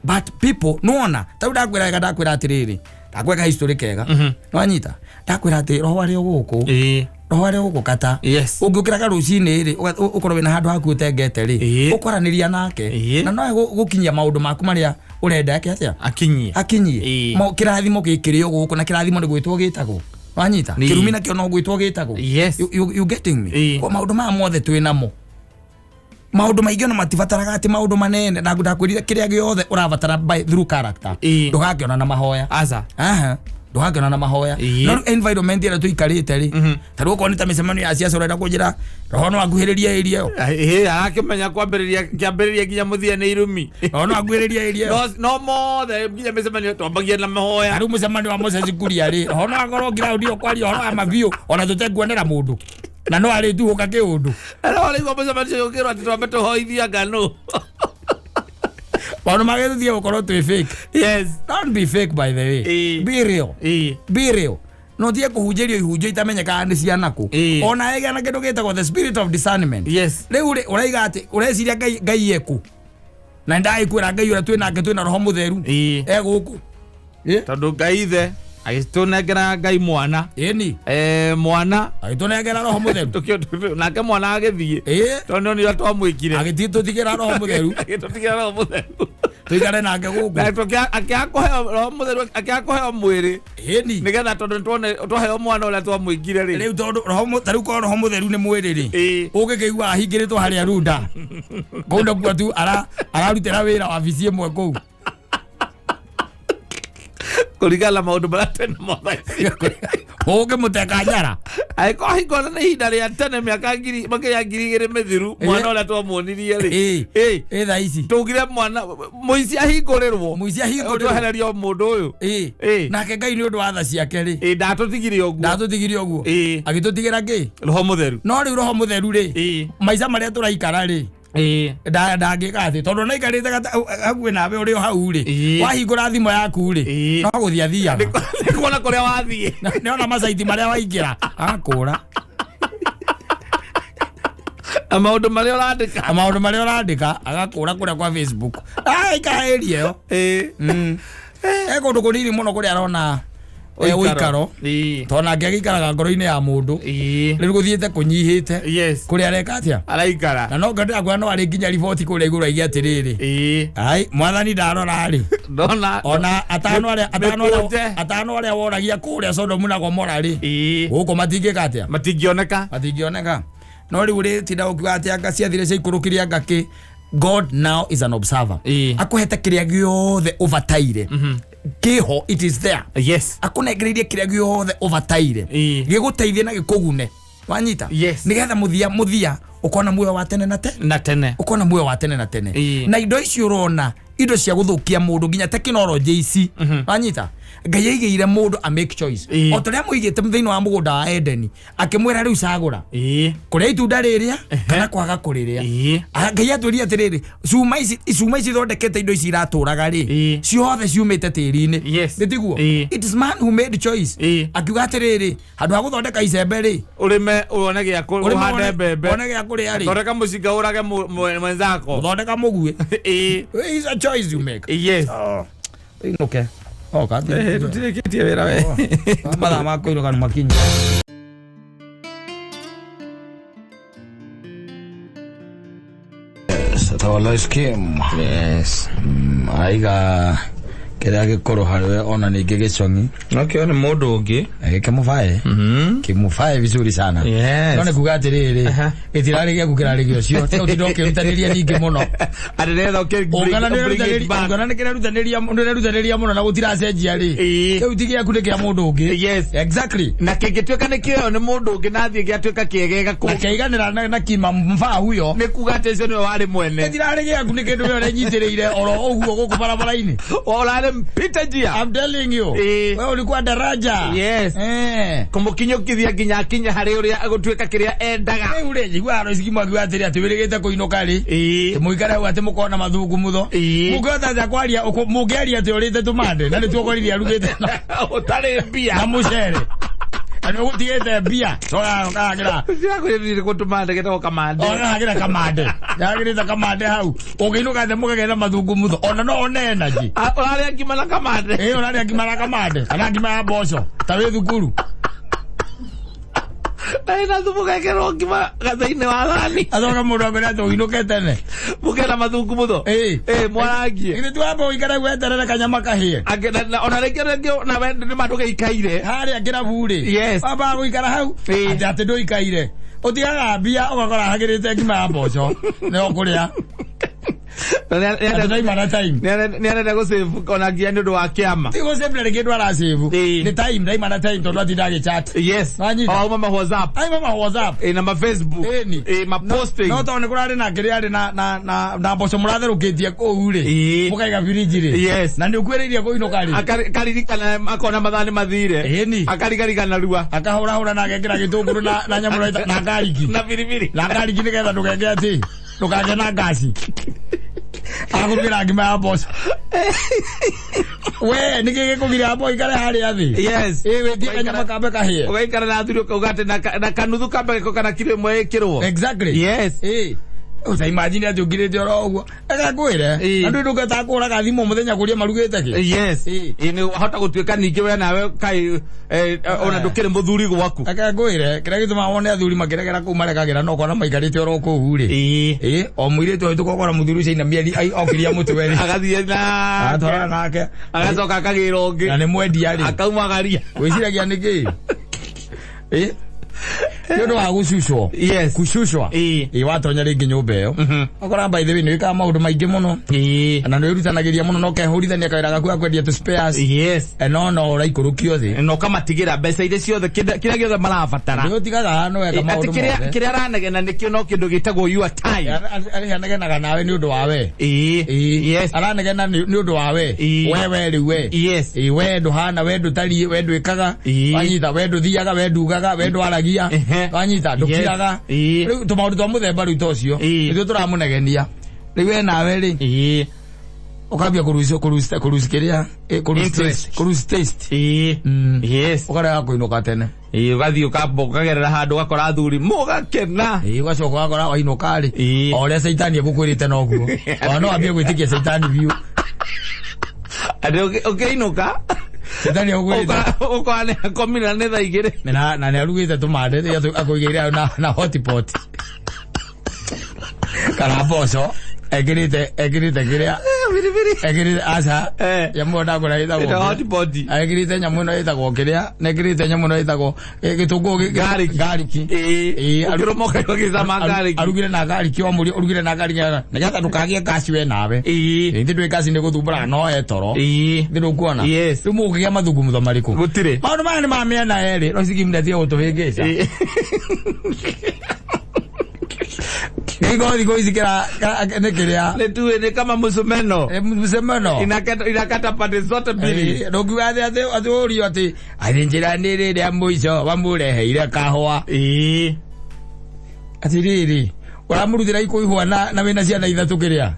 But people nĩwona ta rĩu ndakwĩra wega, ndakwĩra atĩrĩrĩ, ndakwĩra history kega. Nĩwanyita? Ndakwĩra atĩ roho arĩ o gũkũ. Ĩĩ. Roho arĩ o gũkũ kata. Yes. Ũngĩũkĩraga rũcinĩ rĩ, ũkorwo wĩna handũ haku ũtengete rĩ, Ĩĩ. ũkwaranĩria nake. Ĩĩ. Na no gũkinyia maũndũ maku marĩa ũrenda eke atĩa? Akinyie. Akinyie. Ĩĩ. Kĩrathimo gĩkĩrĩ o gũkũ na kĩrathimo nĩ gwĩtwo gĩtagwo. Wanyita? Ĩĩ. Kĩrumi nakĩo no gwĩtwo gĩtagwo. Yes. You getting me? Ĩĩ. Kwa maũndũ maya mothe twĩ namo. Maũndũ maingĩ ona matibataraga atĩ maũndũ manene na ndakwĩrire kĩrĩa gĩothe ũrabatara by through character. Ĩĩ. Ndũgakĩona na mahoya. Aca. Aha. Ndũgakĩona na mahoya. Ĩĩ. No rĩu environment ĩrĩa tũikarĩte rĩ, ta rĩu okorwo nĩ ta mĩcemanio ya ciaca ũrenda kũnjĩra roho no akuhĩrĩrie area ĩyo. Ĩĩ, arakĩmenya kwambĩrĩria kĩambĩrĩria nginya mũthia nĩ irumi. Roho no akuhĩrĩrie area ĩyo. No mothe nginya mĩcemanio twambagia na mahoya. Ta rĩu mũcemanio wa Moses Kuria rĩ, roho no akorwo ground ĩyo kwaria ũhoro wa mabiũ ona tũtekuonera mũndũ. Na no arĩtuhũka kĩũndũ. Arĩa warĩigua mũcemanio ũcio ũkĩrwo atĩ twambe tũhoithia ngano. Maũndũ magĩ tũtige gũkorwo twĩ fake. Yes. Don't be fake, by the way. Ĩĩ. Be real. Ĩĩ. Be real. No tige kũhunjĩrio ihunjio itamenyekaga nĩ cianakũ. Ĩĩ. Ona ĩgĩa na kĩndũ gĩtagwo the spirit of discernment. Yes. Rĩu rĩ, ũraiga atĩ ũreciria Ngai Ngai eku. Na ndagĩkwĩra Ngai ũrĩa twĩ nake twĩ na roho mũtheru. Ĩĩ. E gũkũ. Ĩ? Tondũ Ngai ithe agĩtũnengera Ngai mwana. Ĩni. Mwana Agĩtũnengera roho mũtheru. Nake mwana agĩthiĩ. Ĩ. Tondũ nĩ ũrĩa twamwĩkire. Agĩtũtigĩra roho mũtheru. Agĩtũtigĩra roho mũtheru. Tũikare nake gũkũ. Na akĩaga kũheo roho mũtheru, akĩaga kũheo mwĩrĩ. Ĩni. Nĩgetha tondũ nĩtuone twaheo mwana ũrĩa twamwĩkire rĩ. Rĩu tondũ roho ta rĩu korwo roho mũtheru nĩ mwĩrĩ rĩ. Ĩĩ. Ũngĩkĩigua ahingĩrĩtwo harĩa runda. Kũu nakuo tu ararutĩra wĩra wabici ĩmwe kũu. Kũringana na maũndũ marĩa twĩ namo thaa ici. Ũngĩmũteka nyara. Angĩkorwo hingona nĩ ihinda rĩa tene mĩaka ngiri makĩria 2000 mĩthiru mwana ũrĩa twamuonirie rĩ. Ĩĩ. Ĩĩ. Ĩ thaa ici. Tũugire mwana mũici ahingũrĩrwo. Mũici ahingũrĩrwo. Twehererio mũndũ ũyũ. Ĩĩ. Ĩĩ. Nake Ngai nĩ ũndũ wa tha ciake rĩ. Ĩĩ, ndatũtigire ũguo. Ndatũtigire ũguo. Ĩĩ. Agĩtũtigĩra kĩ? Roho mũtheru. No rĩu roho mũtheru rĩ. Ĩĩ. Maica marĩa tũraikara rĩ. Ĩĩ. Ndangĩka atĩ tondũ ona aikarĩte hakuhĩ nawe ũrĩ o hau rĩ. Ĩĩ. Wahingũra thimũ yaku rĩ. Ĩĩ. No gũthiĩ athiaga. Nĩ kuona kũrĩa wathiĩ. Nĩ ona macaiti marĩa waingĩra. Akũra. Na maũndũ marĩa ũrandĩka. Na maũndũ marĩa ũrandĩka agakũra kũrĩa kwa Facebook. Aikara area ĩyo. Ĩĩ. E kũndũ kũnini mũno kũrĩa arona ũikaro. Ĩĩ. Tondũ nake agĩikaraga ngoro-inĩ ya mũndũ. Ĩĩ. Rĩu gũthiĩte kũnyihĩte. Yes. Kũrĩa areka atĩa? Araikara. Na no ngenda no arĩ nginya riboti kũrĩa igũrũ aige atĩrĩrĩ. Ĩĩ. Ai, mwathani ndarora rĩ. Ndona. Ona atano arĩa atano Mĩkũnje. arĩa atano arĩa woragia kũrĩa Sodomu na Gomora rĩ. Ĩĩ. Gũkũ matingĩka atĩa? Matingĩoneka. Matingĩoneka. No rĩu rĩ tinda ũkiuga atĩ anga ciathire ciaikũrũkire anga kĩ. God now is an observer. Ĩĩ. Akũhete kĩrĩa gĩothe ũbataire. Kĩho, it is there. Yes. Akũnengereirie kĩrĩa gĩothe ũbataire. Ĩĩ. Gĩgũteithie na gĩkũgune. Wanyita? Yes. Nĩgetha mũthia mũthia ũkona muoyo wa tene na tene. Na tene. Ũkona muoyo wa tene na tene. Ĩĩ. Na indo ici ũrona indo cia gũthũkia mũndũ nginya tekinoronjĩ ici. Wanyita? Ngai aigĩire mũndũ a make choice. Ĩĩ. O ta ũrĩa mũigĩte thĩinĩ wa mũgũnda wa Edeni, akĩmwĩra rĩu cagũra. Ĩĩ. Kũrĩa itunda rĩrĩa kana kwaga kũrĩrĩa. Ĩĩ. Ngai atwĩrire atĩrĩrĩ, cuma ici ithondekete indo ici iratũraga rĩ, Ĩĩ. ciothe ciumĩte tĩri-inĩ. Yes. Nĩ tiguo? Ĩĩ. It is man who made choice. Ĩĩ. Akiuga atĩrĩrĩ, handũ ha gũthondeka icembe rĩ, Ũrĩme wone gĩa ũrĩme ũhande mbembe. wone gĩa kũrĩa rĩ, Thondeka mũcinga ũrage mwenzako. thondeka mũguĩ. Ĩĩ. It's a choice you make. Yes. Inũke. Oka. Tũtirĩkĩtie wĩra we. Mathaa ma kũinũka nĩ makinyu. Tawala scheme. Yes. Aiga kĩrĩa gĩkũrũ harĩwe ona ningĩ gĩcong'i. Nakĩo nĩ mũndũ ũngĩ. Gĩkĩmũbae. Kĩmũbae vizuri sana. Yes. No nĩ kuga atĩrĩrĩ, gĩtirarĩ gĩaku kĩrarĩ gĩa ũcio. Tiga ũtinde ũkĩrutanĩria nyingĩ mũno. Atĩ nĩgetha ũkĩ Ũngana bring it back. nĩ kĩrerutanĩria mũno na gũtiracenjia rĩ. Ĩĩ. Kĩu ti gĩaku nĩ kĩa mũndũ ũngĩ. Yes. Exactly. Na kĩngĩtuĩka nĩ kĩoyo nĩ mũndũ ũngĩ na athiĩ gĩatuĩka kĩegega kũ. Na kĩaiganĩra na kima mfaa huyo. Nĩ kuga atĩ ũcio nĩwe warĩ mwene. Gĩtirarĩ gĩaku nĩ kĩndũ we ũrenyitĩrĩire oro ũguo gũkũ barabara-inĩ. Ũrarĩ Arĩ mpita njia. I'm telling you. Ĩĩ. We ulikuwa daraja. Yes. Eh. Kũmũkinyũkithia nginya akinya harĩ ũrĩa agũtuĩka kĩrĩa endaga. Rĩu rĩ, njiguaga Royce akiuga atĩrĩ atĩ wĩrĩgĩte kũinũka rĩ. Ĩĩ. Mũikare hau atĩ mũkona mathungumutho. Ĩĩ. Mũngĩhota atĩa kwaria mũngĩaria atĩ ũrĩte tũmande na nĩtuokorire arugĩte na Ũtarĩ mbia. na mũcere. Na nĩ ũgũtigĩte mbia. Ũragĩra. Ũragĩra gũtũmande getagwo kamande. Ũragĩra kamande. Yagĩrĩte kamande hau. Ũngĩinũka atĩ mũkagĩa na mathungumutho. Ona no one energy. Ũrarĩa ngima na kamande. Ĩĩ ũrarĩa ngima na kamande. Kana ngima ya mboco. Ta wĩ thukuru. Na ĩna thumu gekĩrwo ngima gathĩ-inĩ wa thani. Acoka mũndũ akwĩra atĩ ũinũke tene. Mũkena mathungumutho. Ĩĩ. Ĩĩ mwarangie. Githĩ ti wamba ũikare weterere kanyama kahĩe. Angĩ na ona rĩngĩ rĩngĩ na we nĩ ma ndũgĩikaire. Harĩa kĩrabu rĩ. Yes. Wambaga gũikara hau. Ĩĩ. Atĩ atĩ ndũikaire. Ũtigaga mbia ũgakora hagĩrĩte ngima ya mboco. Nĩ ũkũrĩa. Atĩ ndaima na time. Nĩ arenda gũsave ona nginya nĩ ũndũ wa kĩama. Ti gũsave na rĩngĩ ndũ arasave. Ĩĩ. Nĩ time ndaima na time tondũ atinda agĩchat. Yes. Wanyita. O auma ma WhatsApp. Aima ma WhatsApp. Ĩĩ na ma Facebook. Ĩni. Ĩĩ ma posting. No tondũ nĩ kũrarĩ na kĩrĩa arĩ na na na na mboco mũratherũkĩtie kũu rĩ. Ĩĩ. Mũkaiga biriji rĩ. Yes. Na nĩ ũkuĩrĩirie kũinũka rĩ. Akaririkana akona mathaa nĩ mathire. Ĩni. Akarigarigana rua. Akahũrahũra na agekĩra gĩtũngũrũ na na nyamũ ĩno na ngariki. Na biribiri. Na ngariki nĩgetha ndũgeke atĩ ndũkagĩe na ngaci. Agakũrugĩra ngima ya mboco. We nĩkĩ gĩkũgiria mboco ikare harĩa thĩ? Yes. Ĩ wĩtie kanyama kambe kahĩe. Ũgaikara na athuri ũkauga atĩ na kanuthu kambe gĩko kana kiro ĩmwe ĩkĩrwo. Exactly. Yes. Ĩ. Ũta imagine atĩ ũngirĩte oro ũguo. Reke ngwĩre. Ĩ. Andũ ndũngĩhota kũhũraga thimũ mũthenya kũria marugĩte kĩ. Yes. Ĩ. Ĩ nĩ wahota gũtuĩka ningĩ we nawe kaĩ ona ndũkĩrĩ mũthuri gwaku. Reke ngwĩre kĩrĩa gĩtũmaga wone athuri makĩregera kũu maregagĩra no kona maikarĩte oro kũu rĩ. Ĩ. Ĩ, o mũirĩtu ũyũ tũkokora mũthuri ũcio ainamia okiria mũtwe rĩ. Agathiĩ na Agatwarana nake. Agacoka akagĩra ũngĩ. Na nĩ mwendia rĩ. Akaumagaria. Wĩciragia nĩkĩ? Ĩ. Nĩ ũndũ wa gũcucwo. Yes. Kucucwa. Ĩ. Ĩ watonya rĩngĩ nyũmba ĩyo. Ũkora by the way nĩ wĩkaga maũndũ maingĩ mũno. Ĩ. Na nĩ wĩrutanagĩria mũno na ũkehũrithania kawĩra gaku ga kwendia tũ spares. Yes. No no ũraikũrũkio thĩ. Na ũkamatigĩra mbeca iria ciothe kĩrĩa gĩothe marabatara. Nĩ ũtigaga no weka Atĩ maũndũ kĩrĩa mothe. kĩrĩa aranegena nĩkĩo no kĩndũ gĩtagwo your time. Arĩa anegenaga nawe nĩ ũndũ wa we. Ĩ. Ĩ. Yes. Aranegena nĩ ũndũ wa we. Ĩ. We we rĩu we. Yes. Ĩ we ndũhana we ndũtariĩ we ndwĩkaga. Ĩ. Wanyita we ndũthiaga we ndugaga we ndwaragia. Ehe. Wanyita ndũkiraga. Ĩ. Rĩu tũmaũndũ twa mũthemba rĩu ta ũcio. Ĩ. Nĩtwo tũramũnegenia. Rĩu we nawe rĩ. Ĩ. Ũkambia kũruci kũruci kũruci kĩrĩa kũruci Interest. taste kũruci taste. Ĩ. Yes. Ũkarega kũinũka tene. Ĩ ũgathiĩ ũkamba ũkagerera handũ ũgakora athuri mũgakena. Ĩ ũgacoka ũgakora wainũka rĩ. Ĩ. O ũrĩa caitani egũkwĩrĩte noguo. Ona no wambie gwĩtĩkia caitani biũ. Atĩ ũkĩinũka Caitani egũkwĩrĩte. ũkora nĩ akomire na nĩ thaa igĩrĩ. Na na nĩ arugĩte tũmande akũigĩire hau na hotpot. Kana mboco ekĩrĩte ekĩrĩte kĩrĩa Biribiri. ekĩrĩte aca nyamũ ĩyo ndakũra ĩtagwo Ĩtagwo hotpot. ekĩrĩte nyamũ ĩno ĩtagwo kĩrĩa na ekĩrĩte nyamũ ĩno ĩtagwo gĩtũngũrũ Garlic. garlic. Ĩ. Ĩ, Ũkĩrũma ũkaigua gĩcama garlic. Arugire na garlic wamũria ũrugire na garlic nĩgetha ndũkagĩe ngaci we nawe. Ĩ. Ĩ ndũĩ ngaci nĩ gũthumbũraga no etoro. Ĩ. Thĩ ndũkuona. Yes. Rĩu mũgũkĩgĩa mathungumutho marĩkũ? Gũtirĩ. Maũndũ maya nĩ ma mĩena yerĩ no cikimu ndatige gũtũhĩngĩca. Ĩ. Gĩko thikũ ici nĩ kĩrĩa Nĩ tuĩ nĩ kama mũcumeno. Mũcumeno. Inakata pande zote mbili. Ndũngiuga atĩ atĩ atĩ ũrio atĩ atĩ njĩra nĩ rĩrĩa mũico wamũreheire kahũa. Ĩ. Atĩrĩrĩ ũramũrutĩra ikũihũa na wĩna ciana ithatũ kĩrĩa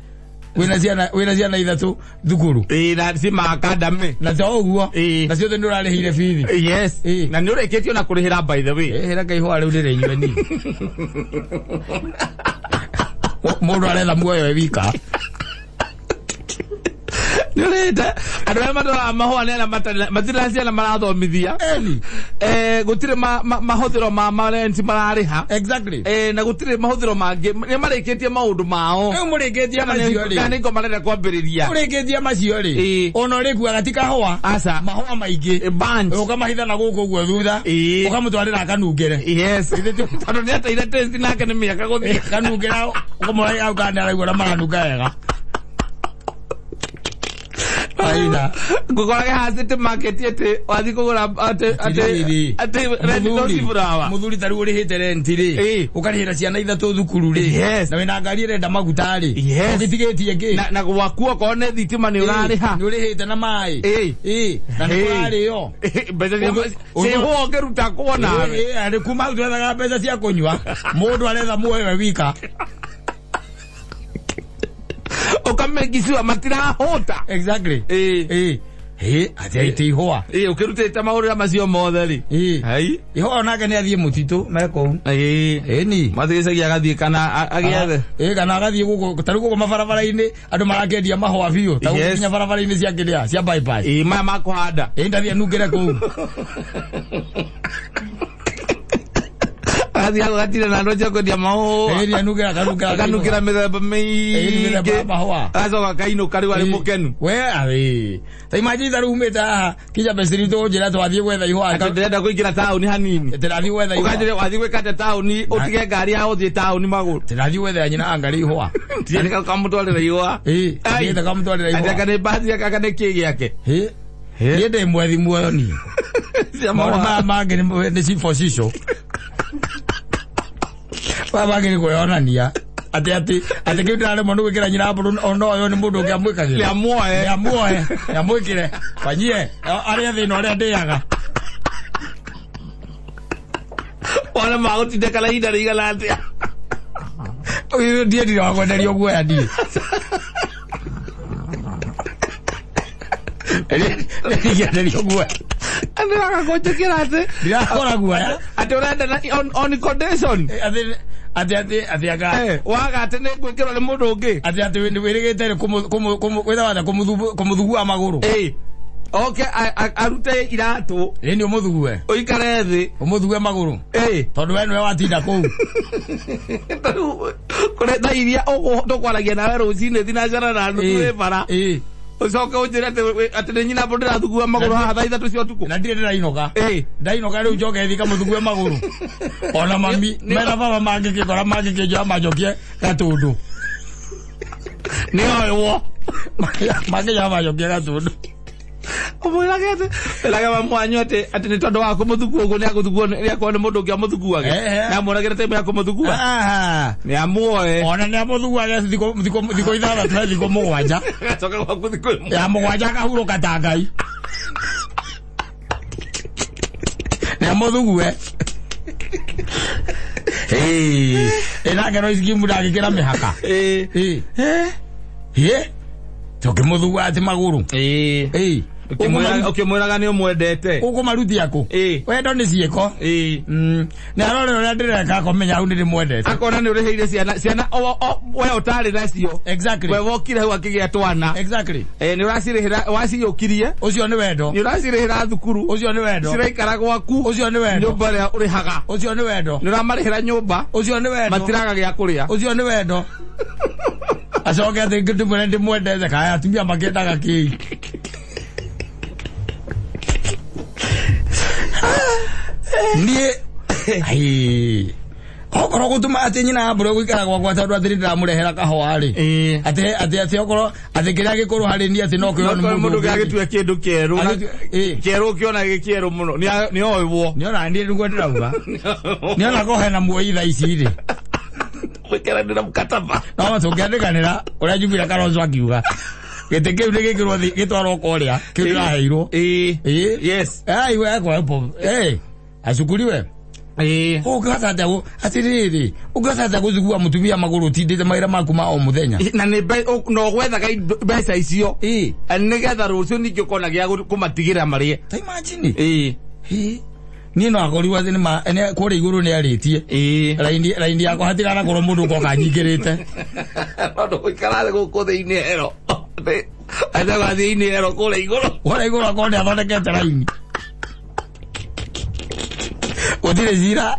wĩna ciana wĩna ciana ithatũ thukuru. Ĩ na ci ma academy. Na to ũguo. Ĩ. Na ciothe nĩ ũrarĩhĩire bithi. Yes. Ĩ. Na nĩ ũrĩkĩtie ona kũrĩhĩra by the way. Ĩhĩra kaihũa rĩu ndĩrĩnyue niĩ. Mũndũ aretha muoyo e wika. Nĩ ũrĩte andũ arĩa matwaraga mahũa nĩ arĩa matirĩ na ciana marathomithia. Eni. Gũtirĩ mahũthĩro ma marenti mararĩha. Exactly. Na gũtirĩ mahũthĩro mangĩ nĩ marĩkĩtie maũndũ mao. Rĩu mũrĩkĩtie macio rĩ. Kana nĩ ngo marenda kwambĩrĩria. Mũrĩkĩtie macio rĩ. Ĩ. Ona ũrĩkuaga ti kahũa. Aca. Mahũa maingĩ. Bunch. Ũkamahitha na gũkũ ũguo thutha. Ĩ. Ũkamũtwarĩra akanungĩre. Yes. Tondũ nĩ ateire taste nake nĩ mĩaka gũthiĩ. Kanungĩra ũkamũra hau kana araigua na maranunga wega. Aina. Ngũkorage haha City Market atĩ wathiĩ kũgũra atĩ atĩ atĩ red dot flower. Muthuri ta rĩu ũrĩhĩte rent rĩ, ũkarĩhĩra ciana ithatũ thukuru rĩ, na wĩna ngari ĩrenda maguta rĩ, ũgĩtigĩtie kĩ? Na gwaku okorwo nĩ thitima nĩ ũrarĩha. Nĩ ũrĩhĩte na maĩ. Na nĩ kũrarĩo. Mbeca cia ciĩhwo ũngĩruta kuo nawe. Nĩ kuma hau twethaga mbeca cia kũnyua, mũndũ aretha muoyo we wika. Ũkamake matirahũta. Exactly. Atĩ aite ihũa. Ũkĩrutĩte mahũrĩra macio mothe rĩ. Hai. Ihũa onake nĩ athiĩ mũtitũ mekũu. Ĩni. Mathiĩ gĩcagi agathiĩ kana agĩethe. Kana agathiĩ gũkũ, ta rĩu gũkũ mabarabara-inĩ andũ marakĩendia mahũa biũ, ta gũkũ nginya barabara-inĩ cia kĩrĩa, cia bypass. Maya ma kũhanda. Ndathiĩ anungĩre kũu. Agathiĩ agatinda na andũ acio kwendia mahũa. Nĩ anungĩra, akanungĩra. Akanungĩra mĩthemba mĩthemba mĩingĩ. ya mahũa. Agacoka akainũka rĩu arĩ mũkenu. We arĩ. Ta imagine ta rĩu umĩte haha kinya Mbeciri tũnjĩra twathiĩ gwetha ihũa. Atĩ ndĩrenda kũingĩra taũni hanini. Ndĩrathiĩ gwetha ihũa. Ũkanjĩra wathiĩ gwĩka atĩa taũni ũtige ngari ya ũthiĩ taũni magũrũ. Ndĩrathiĩ gwetha nyina angari ihũa. Ndiĩrĩga ũkamũtwarĩra ihũa. Thiĩte kamũtwarĩra ihũa. Atĩ anga nĩ mbathi anga nĩ kĩ gĩake. Niĩ ndĩ mwethi muoyo niĩ. Cia Maũndũ mahũa. maya mangĩ nĩ cibũ cico. Maya mangĩ nĩ kwĩyonania. Atĩ atĩ atĩ kĩu ndĩraremwo nĩ gwĩkĩra nyina mbũrũ ona ũyũ nĩ mũndũ ũngĩ amwĩkagĩra. Nĩamuoe. Nĩamuoe. Nĩamwĩkĩre. Fanyie. Arĩa thĩna ũrĩa ndĩaga. Wona magũtindĩka na ihinda rĩigana atĩa. Ũyũ ndiendire wa kwenderio guoya niĩ. Ndingĩenderio guoya. Andũ agakũnjĩkĩra atĩ Ndirakora guoya. Atĩ ũrenda na on condition. Atĩ atĩ atĩ atĩ anga Waga atĩ nĩ gwĩkĩrwo nĩ mũndũ ũngĩ. Atĩ atĩ nĩ wĩrĩgĩte nĩ gwĩtaga atĩa kũmũthugua magũrũ. Oke arute iratũ. Nĩ ũmũthugue. Ũikare thĩ. Ũmũthugue magũrũ. Tondũ we nĩwe watinda kũu. Tarĩu kũrĩ thaa iria tũkwaragia nawe rũcinĩ thinacara na nuthu wĩ bara. Ũcoke ũnjĩre atĩ nĩ nyina mbũ ndĩrathugua magũrũ haha thaa ithatũ cia ũtukũ. Na ndirĩ ndĩrainũka. Ndainũka rĩu njoke thiĩ kamũthugue magũrũ. Ona mami mena baba mangĩkĩkora mangĩkĩnjoya manjokie gatũndũ. Nĩ oĩwo. Mangĩnjoya manjokie gatũndũ. Ũmwĩrage atĩ, wĩrage mamu wanyu atĩ atĩ nĩ tondũ wa kũmũthugua ũguo nĩagũthuguo nĩakorwo nĩ mũndũ ũngĩ amũthuguage. Na amwonagĩra time ya kũmũthugua. Nĩ amuoe. Ona nĩ amũthuguage thikũ ithathatũ na thikũ mũgwanja. Agacoka gwaku thikũ ĩmwe. Ya mũgwanja akahurũka ta Ngai. Nĩ amũthugue. Ĩnake no icikimu ndangĩkĩra mĩhaka. Tũkĩmũthugua atĩ magũrũ. Ũkĩmwĩraga nĩ ũmwendete. Ũkũmarutia kũ? Wendo nĩ ciĩko. Nĩ arore ũrĩa ndĩreka akomenya hau nĩ ndĩmwendete. Akona nĩ ũrĩhĩire ciana we ũtarĩ nacio. Exactly. We wokire hau akĩgĩa twana. Exactly. Nĩ ũracirĩhĩra, waciyũkirie. Ũcio nĩ wendo. Nĩ ũracirĩhĩra thukuru. Ũcio nĩ wendo. Ciraikara gwaku. Ũcio nĩ wendo. Nyũmba ĩrĩa ũrĩhaga. Ũcio nĩ wendo. Nĩ ũramarĩhĩra nyũmba. Ũcio nĩ wendo. Matiraga gĩa kũrĩa. Ũcio nĩ wendo. Acoke atĩ ndĩmwĩre ndĩmwendete kaya atumia makĩendaga kĩi. Niĩ ai okorwo gũtũma atĩ nyina mbũrũ gũikara gwakwa tondũ atĩ nĩndĩramũrehera kahũa rĩ. Atĩ atĩ atĩ okorwo atĩ kĩrĩa gĩkũrũ harĩ niĩ atĩ no kĩoywo nĩ No mũndũ mũndũ ũngĩ. ũngĩ agĩtue kĩndũ kĩerũ na Agĩtue, kĩerũ ũkĩona gĩ kĩerũ mũno. Nĩ oĩwo. Nĩ ona niĩ nĩguo ndĩrauga. Nĩ ona ko hena muoyi thaa ici rĩ. Gwĩkĩranĩra mkataba. No tũngĩandĩkanĩra ũrĩa njugire Kalonzo akiuga. Gĩtĩ kĩu nĩ gĩkĩrwo thĩ, gĩtwarwo kũrĩa, kĩu ndĩraheirwo. Yes. Ai, we kwa hapo. Acukuliwe. Ũngĩhota atĩa atĩrĩrĩ, ũngĩhota atĩa gũthugua mũtumia magũrũ ũtindĩte mawĩra maku ma o mũthenya? Na nĩ no gwethaga mbeca icio. Nĩgetha rũciũ ningĩ ũkona gĩa kũmatigĩra marĩe. Ta imagine. Niĩ no akorirwo atĩ nĩ kũrĩa igũrũ nĩ arĩtie. Raini yakwa hatiranakorwo mũndũ ũkoka anyingĩrĩte. Tondũ gũikara thĩ gũkũ thĩinĩ ero. Atĩ gathiĩ thĩinĩ ero kũrĩa igũrũ. Kũrĩa igũrũ akorwo nĩ athondekete raini. Gũtirĩ cira.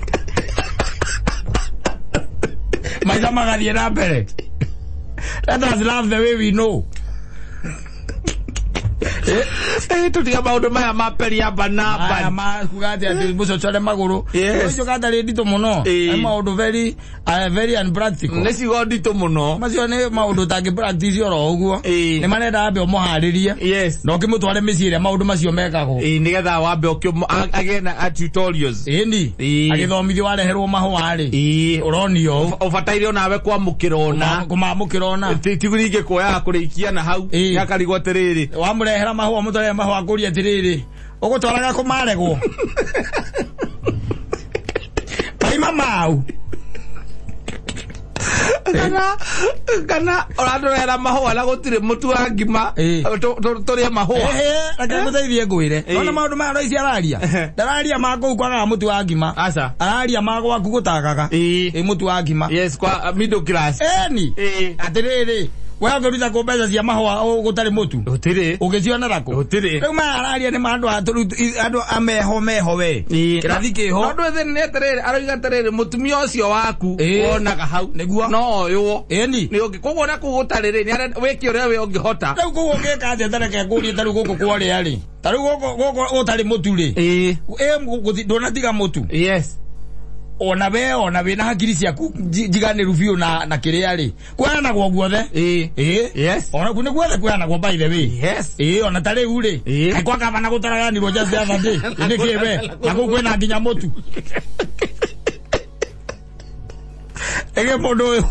Maica magathiĩ na mbere. Let us love the way we know. Tutiga maũndũ maya ma peria banaba. Aya ma kuga atĩ atĩ mũcocore magũrũ. Yes. Ũcio gatarĩ nditũ mũno. Nĩ maũndũ very very unpractical. Nĩ ciugo nditũ mũno. Macio nĩ maũndũ ũtangĩ practice oro ũguo. Nĩ marenda ambe ũmũharĩrie. Yes. Na ũkĩmũtware mĩciĩ ĩrĩa maũndũ macio mekagwo. Nĩgetha wambe agĩe na tutorials. Ĩni. Agĩthomithio wareherwo mahũa rĩ. Ũronio ũũ. Ũbataire onawe kwamũkĩra ona. Kũmamũkĩra ona. Ti ningĩ kuoyaga kũrĩkia na hau. Nĩakarigwo atĩrĩrĩ. Wamũrehera mahũa mũtwarĩre mahũa akũrie atĩrĩrĩ. Ũgũtwaraga kũmaregwo. Kaima mau. Kana ũratũrehera mahũa na gũtirĩ mũtu wa ngima tũrĩe mahũa. Reke ngũteithie ngwĩre. Nona maũndũ maya Lois araria. Ndararia ma kũu kwagaga mũtu wa ngima. Aca. Araria ma gwaku gũtagaga. Ĩ mũtu wa ngima. Yes, kwa middle class. Eni. Atĩrĩrĩ. We ũngĩruta kũ mbeca cia mahũa gũtarĩ mũtu? Gũtirĩ. Ũngĩcionera kũ? Gũtirĩ. Rĩu maya araria nĩ ma andũ andũ ameho meho we. Kĩrathi kĩho. No ndũ thĩna nĩ atĩrĩrĩ, aroiga atĩrĩrĩ, mũtumia ũcio waku wonaga hau. Nĩguo. No oywo. Ĩni. Nĩ ũngĩ. Koguo na kũu gũtarĩ rĩ, nĩ wĩke ũrĩa we ũngĩhota. Rĩu kũu ũngĩka atĩa ta reke ngũrie ta rĩu gũkũ kwarĩa rĩ. Ta rĩu gũkũ gũtarĩ mũtu rĩ. Ĩ ndũnatiga mũtu. Yes. Ona we ona wĩna hakiri ciaku njiganĩru biũ na kĩrĩa rĩ. Kweanagwo guothe. Yes. Ona ku nĩ guothe kweanagwo by the way. Yes. Ona ta rĩu rĩ. Kaĩ kwa gavana gũtaraganirwo just the other day. Nĩ kĩ we? Na kũu kwĩna nginya mũtu. Ĩgĩ mũndũ ũyũ.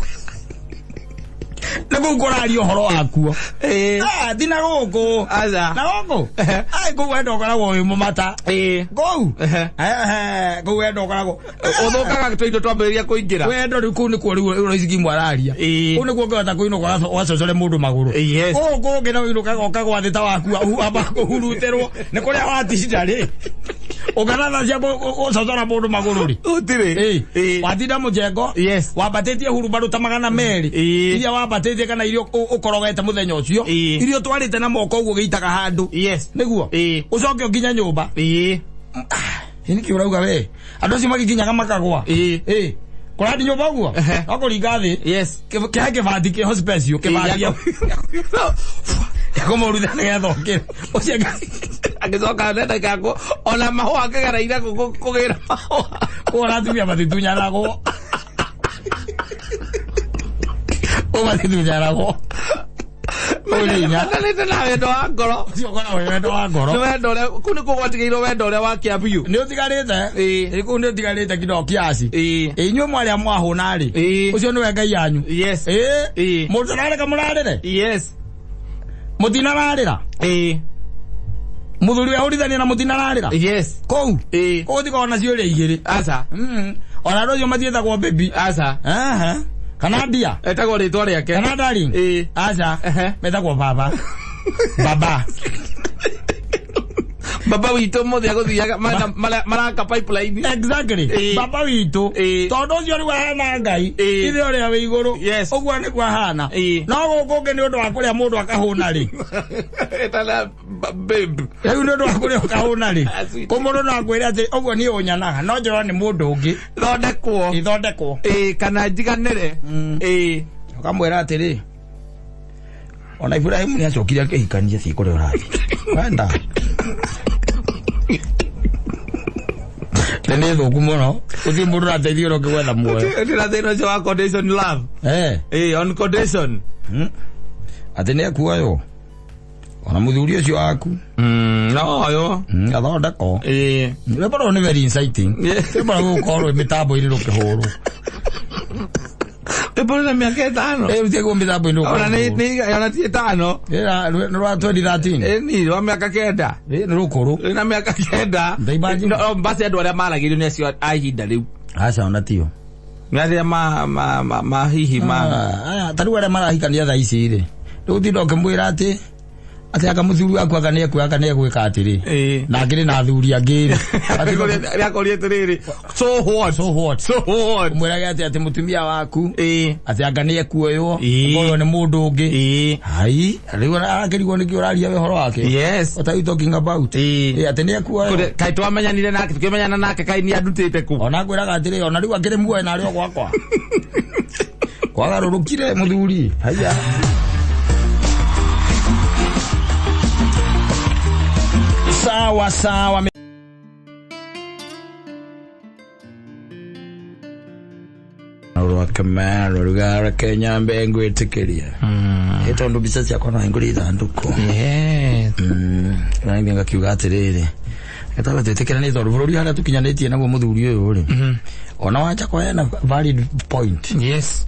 Nĩ kũu kũraria ũhoro wakuo. Thi na gũkũ. Aca. Na gũkũ? Ai, kũu wendo ũkoragwo wĩ mũmata. Kũu? Kũu wendo ũkoragwo. Ũthũkaga tũindo twambĩrĩria kũingĩra. Wendo rĩu kũu nĩkuo rĩu Lois Gimu araria. Kũu nĩkuo ũngĩhota kũinũka ũgacocore mũndũ magũrũ. Yes. Kũu kũngĩ no ũinũkaga ũkagwa thĩ ta wakua, amba kũhurutĩrwo. Nĩ kũrĩa watinda rĩ. Ũkanatha cia gũcocora mũndũ magũrũ rĩ. Gũtirĩ. Watinda mũjengo. Yes. Wambatĩtie hurumbarũ ta 200. Iria wambatĩtie kana iria ũkorogete mũthenya ũcio. Iria ũtwarĩte na moko ũguo gĩitaga handũ. Yes. Nĩguo. Ũcoke ũkinye nyũmba. Nĩkĩ ũrauga we? Andũ acio magĩkinyaga makagwa. Kũrandi nyũmba ũguo? No kũringa thĩ. Yes. Kĩhe kĩbati kĩho special, kĩbati. Kũmũrutha nĩgetha ũkĩre. Ũcio agĩcoka nenda kako ona mahũa akĩgereire kũgĩra mahũa. Kũu ona atumia matitunyanagwo. Kũu matitunyanagwo. Matanĩte na wendo wa ngoro. Ũcio ũkoragwo wĩ wendo wa ngoro. Nĩ wendo ũrĩa, kũu nĩkuo gwatigĩirwo wendo ũrĩa wa kĩa biũ. Nĩ ũtigarĩte. Kũu nĩ ũtigarĩte kidogo kiasi. Inyuĩ mwarĩa mwahũna rĩ. Ũcio nĩwe Ngai yanyu. Yes. Mũndũ arareka mũrarĩre? Yes. Mũtinararĩra? Mũthuri wehũrithania na mũtinararĩra? Yes. Kũu? Kũu tikoragwo na ciũria igĩrĩ. Aca. Ona andũ acio matiĩtagwo baby. Aca. Kana ndia. Etagwo rĩtwa rĩake. Kana darling. Aca. Metagwo baba. Baba. Baba witũ mũthĩ agũthiaga maraka pipeline. Exactly. Baba witũ. Tondũ ũcio rĩu ahana Ngai. Ithe ũrĩa wĩ igũrũ. Yes. Ũguo nĩguo ahana. No gũkũ ũngĩ nĩ ũndũ wa kũrĩa mũndũ akahũna rĩ. Etana babe. Rĩu nĩ ũndũ wa kũrĩa ũkahũna rĩ. Kũ mũndũ no akwĩre atĩ ũguo niĩ ũnyanaga no njĩrwo nĩ mũndũ ũngĩ. Thondekwo. Ithondekwo. Kana njiganĩre. Ũkamwĩra atĩrĩ. Ona Ibrahimu nĩ acokire akĩhikania ciĩ kũrĩa ũrathiĩ. Wenda. Nĩ thũku mũno. Gũtirĩ mũndũ ũrateithio ũrĩa ũngĩgwetha muoyo. Ndĩna thĩna ũcio wa condition love. On condition. Atĩ nĩ ekuoywo. Ona mũthuri ũcio waku. No oyo. Athondekwo. Rwĩmbo rũrũ nĩ very inciting. Rwĩmbo rũrũ rũgũkorwo rwĩ mĩtambo-inĩ rũkĩhũrwo. Rwĩmbo rwĩna mĩaka ĩtano. Rũtigwo mĩtambo-inĩ rũkĩhũrwo. Ona ona ti ĩtano. Nĩ rwa 2013. Ni rwa mĩaka 9. Nĩ rũkũrũ. Rwĩna mĩaka 9. Ndaimagine. No, basi andũ arĩa maragĩrio nĩ acio a ihinda rĩu. Aca, ona tio. Nĩ arĩa ma hihi ma. Aya, ta rĩu arĩa marahikania thaa ici rĩ. Rĩu ũtinda ũkĩmwĩra atĩ atĩ anga mũthuri waku anga nĩ anga nĩ egwĩka atĩrĩ. Na akĩrĩ na athuri angĩ rĩ. Rĩakoria atĩrĩrĩ, so what? So what? So what? Ũmwĩrage atĩ atĩ mũtumia waku atĩ anga nĩ ekuoywo, akoywo nĩ mũndũ ũngĩ. Hai, rĩu arakĩrigwo nĩkĩ ũraria we ũhoro wake. Yes. What are you talking about? Atĩ nĩ ekuoywo. Kũrĩ, kaĩ twamenyanire nake, tũkĩmenyana nake kaĩ nĩ andutĩte kũ? Ona ngwĩraga atĩrĩ, ona rĩu akĩrĩ muoyo na arĩ o gwakwa. Wagarũrũkire mũthuri. Haya. Sawa sawa. Rwake mero rugara Kenya mbe ngwĩtĩkĩria. Ĩ tondũ mbica ciakwa no ngũrĩ ithandũkũ. Yes. Na ningĩ ngakiuga atĩrĩrĩ, gĩtaba twĩtĩkĩra nĩ tondũ bũrũri harĩa tũkinyanĩtie naguo mũthuri ũyũ rĩ, ona wanja kwa hena valid point. Yes.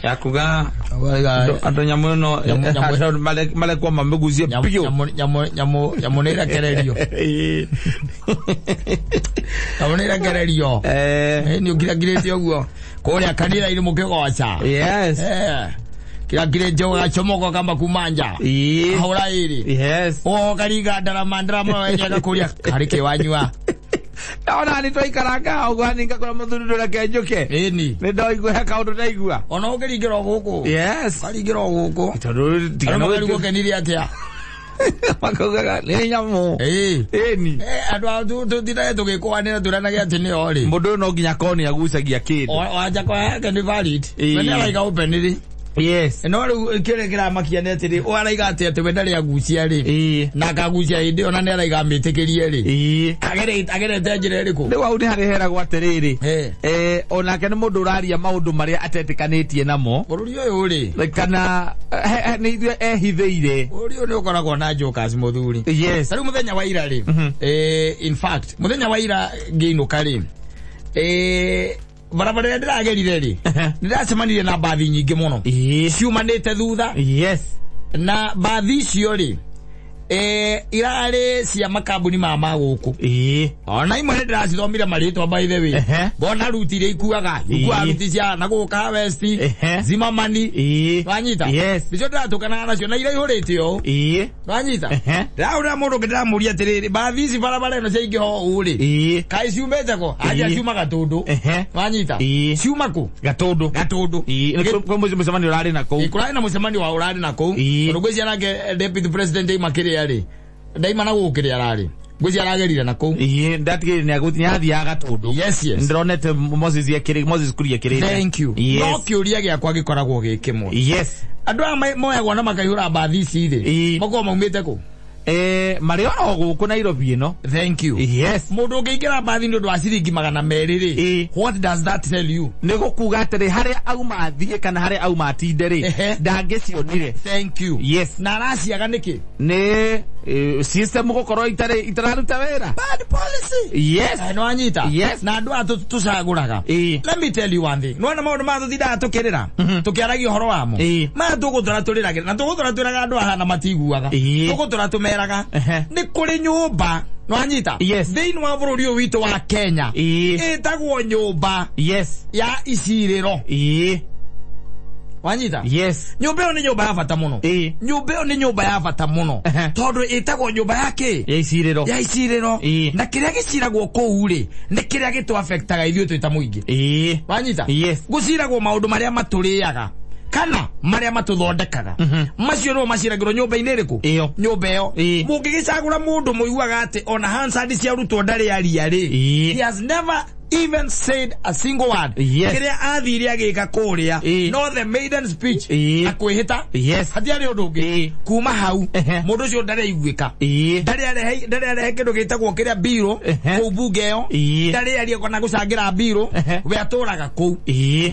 Yakuga Waiga- andũ nyamũ ĩno Nyamũ- marekwo mamĩgucie biũ. Nyamũ nĩ ĩrekererio. Nyamũ nĩ ĩrekererio. Nĩ ũkirakirĩte ũguo kũrĩa kanitha-inĩ mũkĩgoca. Yes. Kirakirĩte ũgacomoka kama kuma nja. Ĩĩ. Ahũra ĩrĩ. Yes. Ũkaringa ndarama ndarama wenye gakũria harĩ kĩ wanyua. Ona nĩ twaikaranga ũguo hani ngakora mũthuri ndũreke njũke. Ĩni. Nĩ ndoigua he kaũndũ ndaigua. Ona ũkĩringĩra o gũkũ. Yes. Ũkaringĩra o gũkũ. Tondũ tiga Andũ no makarigwo kenire atĩa. makaugaga nĩ nyamũ. Ĩĩ. Ĩni. Andũ a tũtindage tũgĩkũanĩra twĩranage atĩ nĩo rĩ. Mũndũ ũyũ no nginya akorwo nĩ agucagia kĩndũ. Wanja kwa yake nĩ valid. Ĩĩ. We nĩ araiga openly. Yes. No rĩu kĩrĩa kĩramakia nĩ atĩrĩ, ũyũ araiga atĩ atĩ we ndarĩ agucia rĩ. Ĩĩ. Na akagucia hĩndĩ ĩyo na nĩ araiga amĩtĩkĩrie rĩ. Ĩĩ. Agerete njĩra ĩrĩkũ? Rĩu hau nĩ harĩa heragwo atĩrĩrĩ. Onake nĩ mũndũ ũraria maũndũ marĩa atetĩkanĩtie namo. Bũrũri ũyũ rĩ. Kana nĩ ithuĩ ehithĩire. Bũrũri ũyũ nĩ ũkoragwo na jokers mũthuri. Yes. Ta rĩu mũthenya wa ira rĩ. In fact, mũthenya wa ira ngĩinũka rĩ. Barabara ĩrĩa ndĩragerire rĩ, nĩndacemanirie na mbathi nyingĩ mũno. Ciumanĩte thutha. Yes. Na mbathi icio rĩ, irarĩ cia makambuni ma magũkũ. Ona imwe nĩndĩracithomire marĩtwa by the way. Ngona ruti iria ikuaga, ikuaga ruti cia na gũka West, Zimamani. Wanyita? Yes. Nĩcio ndĩratũkanaga nacio na iria ihũrĩte ũũ. Wanyita? Ndĩrahũrĩra mũndũ ũngĩ ndĩramũria atĩrĩrĩ, mbathi ici barabara ĩno ciaingĩha ũũ rĩ, kaĩ ciumĩte kũ? Anja ciuma Gatũndũ. Wanyita? Ciuma kũ? Gatũndũ. Gatũndũ. Nĩ kwĩ mũcemanio ũrarĩ na kũu. Kũrarĩ na mũcemanio wa ũrarĩ na kũu. Tondũ ngwĩciria nake deputy president aima kĩrĩa rĩ, ndaima na gũkũ kĩrĩa ararĩ. Ngwĩciria aragerire na kũu. Ndatigĩrĩire nĩ athiaga Gatũndũ. Yes, yes. Ndĩronete Moses ekĩrĩ, Moses Kuria ekĩrĩte. Thank you. Yes. No kĩũria gĩakwa gĩkoragwo gĩ kĩmwe. Yes. Andũ aya moyagwo na makaihũra mbathi ici rĩ, makoragwo maumĩte kũ? Marĩ oro gũkũ Nairobi ĩno. Thank you. Yes. Mũndũ ũngĩingĩra mbathi nĩ ũndũ wa ciringi 200 rĩ, what does that tell you? Nĩ gũkuga atĩrĩ, harĩa auma athiĩ kana harĩa auma atinde rĩ, ndangĩcionire. Thank you. Yes. Na araciaga nĩkĩ? Nĩ system gũkorwo itararuta wĩra. Bad policy. Yes. No anyita. Yes. Na andũ aya tũcagũraga. Let me tell you one thing. Nĩwona maũndũ maya tũtindaga tũkĩrĩra, tũkĩaragia ũhoro wamo. Maya tũgũtũra tũrĩragĩra, na tũgũtũra twĩraga andũ aya na matiguaga. Tũgũtũra tũmeraga. Nĩ kũrĩ nyũmba, nĩwanyita? Yes. Thĩinĩ wa bũrũri ũyũ witũ wa Kenya. Ĩtagwo nyũmba. Yes. Ya icirĩro. Wanyita? Yes. Nyũmba ĩyo nĩ nyũmba ya bata mũno. Nyũmba ĩyo nĩ nyũmba ya bata mũno. Tondũ ĩtagwo nyũmba ya kĩ? Ya icirĩro. Ya icirĩro. Na kĩrĩa gĩciragwo kũu rĩ, nĩ kĩrĩa gĩtũ-affectaga ithuĩ twĩ ta mũingĩ. Wanyita? Yes. Gũciragwo maũndũ marĩa matũrĩaga kana marĩa matũthondekaga. Macio nĩmo maciragĩrwo nyũmba-inĩ ĩrĩkũ? Ĩyo. Nyũmba ĩyo. Mũngĩgĩcagũra mũndũ mũiguaga atĩ ona Hansard cia arutwo ndarĩ aria rĩ, he has never even said a single word. Yes. Kĩrĩa athire agĩka kũrĩa, no the maiden speech, na kwĩhĩta. Yes. Hatiarĩ ũndũ ũngĩ. Kuma hau, mũndũ ũcio ndarĩ aiguĩka. Ndarĩ arehe kĩndũ gĩtagwo kĩrĩa mbirũ, kũu mbunge ĩyo. Ndarĩ aria kana gũcangĩra mbirũ, we atũraga kũu.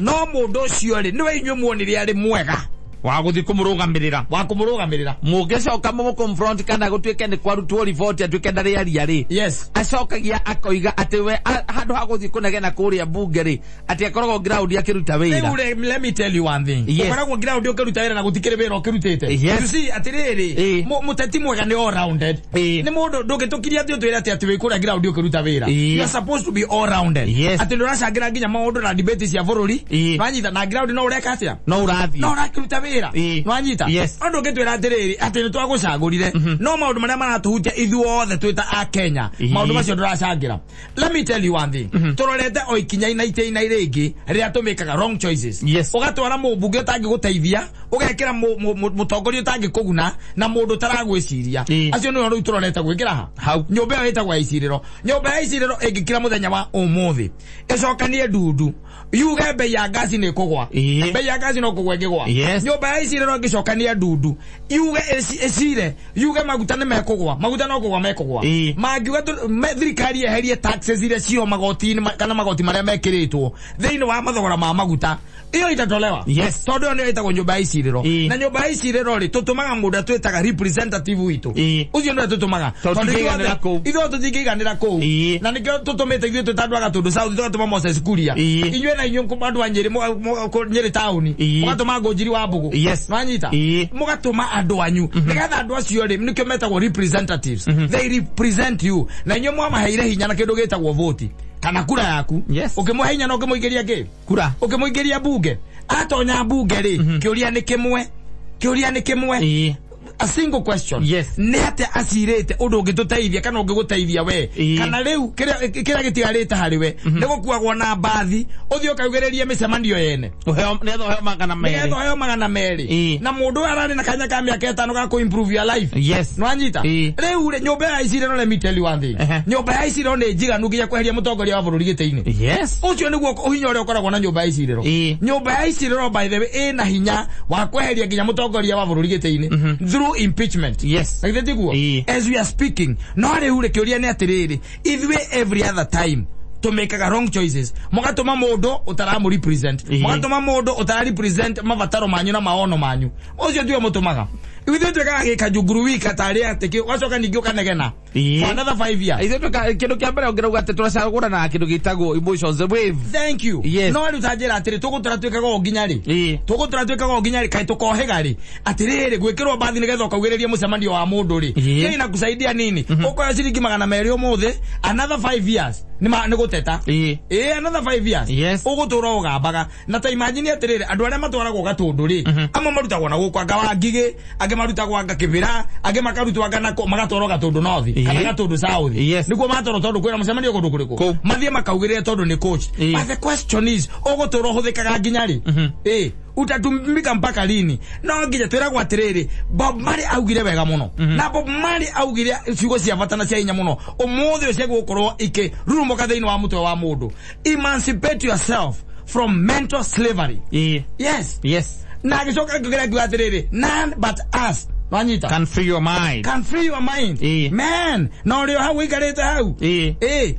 No mũndũ ũcio rĩ, nĩwe inyuĩ muonire arĩ mwega. Wa gũthiĩ kũmũrũgamĩrĩra. Wa kũmũrũgamĩrĩra. Mũngĩcoka mũmũ-confront kana gũtuĩke nĩ kwarutwo report atuĩke ndarĩ aria rĩ. Yes. Acokagia akoiga atĩ we handũ ha gũthiĩ kũnegena kũrĩa mbunge rĩ, atĩ akoragwo ground akĩruta wĩra. Rĩu rĩ, let me tell you one thing. Yes. Ũkoragwo ground ũkĩruta wĩra na gũtikĩrĩ wĩra ũkĩrutĩte. Yes. You see, atĩrĩrĩ, mũteti mwega nĩ all rounded. Nĩ mũndũ ndũngĩtũkiria atĩ ũtwĩre atĩ atĩ wĩ kũrĩa ground ũkĩruta wĩra. You are supposed to be all rounded. Yes. Atĩ ndũracangĩra nginya maũndũ na debate cia bũrũri. Wanyita na ground no ũreka atĩa? No ũrathiĩ. No ũrakĩruta wĩra. Nwanyita? Yes. No ndũngĩtwĩra atĩrĩrĩ, atĩ nĩ twagũcagũrire. No maũndũ marĩa maratũhutia ithuothe twĩ ta a Kenya, maũndũ macio ndũracangĩra. Let me tell you one thing. Tũrorete o ikinya-inĩ itĩina rĩngĩ rĩrĩa tũmĩkaga wrong choices. Yes. Ũgatwara mũmbunge ũtangĩgũteithia, Ũgekĩra mũtongoria ũtangĩkũguna na mũndũ ũtaragwĩciria. Acio nĩo rĩu tũrorete gwĩkĩra ha Hau. Nyũmba ĩyo ĩtagwo ya icirĩro. Nyũmba ya icirĩro ĩngĩkira mũthenya wa ũmũthĩ, ĩcokanie ndundu, yuge mbei ya ngasi nĩ ĩkũgwa. Mbei ya ngasi no kũgwa ĩngĩgwa. Nyũmba ya icirĩro ĩngĩcokania ndundu, yuge ĩcire, yuge maguta nĩ mekũgwa, maguta no kũgwa mekũgwa. Mangiuga thirikari yeherie taxes iria cio magoti-inĩ kana magoti marĩa mekĩrĩtwo thĩinĩ wa mathogora ma maguta, iyo itatolewa. Tondũ ĩyo nĩyo ĩtagwo nyũmba ya icirĩro. Na nyũmba ya icirĩro rĩ, tũtũmaga mũndũ atwĩtaga representative witũ. Ũcio nĩwe tũtũmaga. Tondũ Tondũ tũtingĩiganĩra kũu. ithuothe tũtingĩiganĩra kũu. Na nĩkĩo tũtũmĩte ithuĩ twĩ ta andũ a Gatũndũ South, tũgatũma Moses Kuria. Inyuĩ na inyuĩ andũ a Nyĩrĩ, Nyĩrĩ taũni, mũgatũma Ngũnjiri wa Mbũgũ. Nwanyita? Mũgatũma andũ anyu. Nĩgetha andũ acio rĩ, nĩkĩo metagwo representatives. They represent you. Na inyuĩ mwamaheire hinya na kĩndũ gĩtagwo voti kana kura yaku. Ũkĩmũhe hinya na ũkĩmũingĩria kĩ? Kura. Ũkĩmũingĩria mbunge. Atonya mbunge rĩ, kĩũria nĩ kĩmwe. Kĩũria nĩ kĩmwe. A single question. Nĩ atĩa acirĩte ũndũ ũngĩtũteithia kana ũngĩgũteithia we? Kana rĩu kĩrĩa gĩtigarĩte harĩ we nĩ gũkuagwo na mbathi ũthiĩ ũkaugĩrĩrie mĩcemanio yene. Ũheo, nĩgetha ũheo magana merĩ. Nĩgetha ũheo magana merĩ. Na mũndũ ũyũ ararĩ na kanya ka mĩaka 5 ga kũ improve your life. Nĩwanyita? Rĩu rĩ, nyũmba ya icirĩro, let me tell you one thing. Nyũmba ya icirĩro nĩ njiganu nginya kweheria mũtongoria wa bũrũri gĩtĩ-inĩ. Ũcio nĩguo ũhinya ũrĩa ũkoragwo na nyũmba ya icirĩro. Nyũmba ya icirĩro, by the way, ĩna hinya wa kweheria nginya mũtongoria wa bũrũri gĩtĩ-inĩ through impeachment. Na githĩ tiguo? As we are speaking, no rĩu rĩ, kĩũria nĩ atĩrĩrĩ, ithuĩ every other time tũmĩkaga wrong choices. Mũgatũma mũndũ ũtaramũ represent. Mũgatũma mũndũ ũtara represent mabataro manyu na maono manyu. Ũcio tiwe mũtũmaga. Ithuĩ twĩkaga gĩkanjunguru wika tarĩ atĩ ũgacoka ningĩ ũkanegena. For another 5 years. Ithuĩ twĩkaga kĩndũ kĩa mbere ũngĩrauga atĩ tũracagũrana kĩndũ gĩtagwo emotions wave. Thank you. No rĩu ta njĩra atĩrĩ, tũgũtũra twĩkaga ũũ nginya rĩ? Tũgũtũra twĩkaga ũũ nginya rĩ? Kaĩ tũkohĩga rĩ? Atĩrĩrĩ, gwĩkĩrwo mbathi nĩgetha ũkaugĩrĩrie mũcemanio wa mũndũ rĩ. Hiyo inakusaidia nini? Ũkoya ciringi magana merĩ ũmũthĩ, another 5 years nĩ gũteta. Another 5 years. Ũgũtũra ũgambaga. Na ta imagine atĩrĩrĩ, andũ arĩa matwaragwo Gatũndũ rĩ, amwe marutagwo na gũkũ anga wa Ngigĩ, angĩ marutagwo anga Kĩbĩra, angĩ makarutwo anga nako, magatwarwo Gatũndũ North, kana Gatũndũ South. Nĩguo matwarwo tondũ kwĩna mũcemanio kũndũ kũrĩkũ? Kũu. Mathiĩ makaugĩrĩre tondũ nĩ coach. But the question is, ũgũtũra ũhũthĩkaga nginya rĩ? Utatumika mpaka lini? No nginya twĩragwo atĩrĩrĩ, Bob Marley augire wega mũno. Na Bob Marley augire ciugo cia bata na cia hinya mũno. Ũmũthĩ ũcio gũkorwo ikĩrurumũka thĩinĩ wa mũtwe wa mũndũ. Emancipate yourself from mental slavery. Yes. Na agĩcoka akĩongerera akiuga atĩrĩrĩ, none but us. Wanyita? Can free your mind. Can free your mind. Man, na ũrĩ o hau ũikarĩte hau.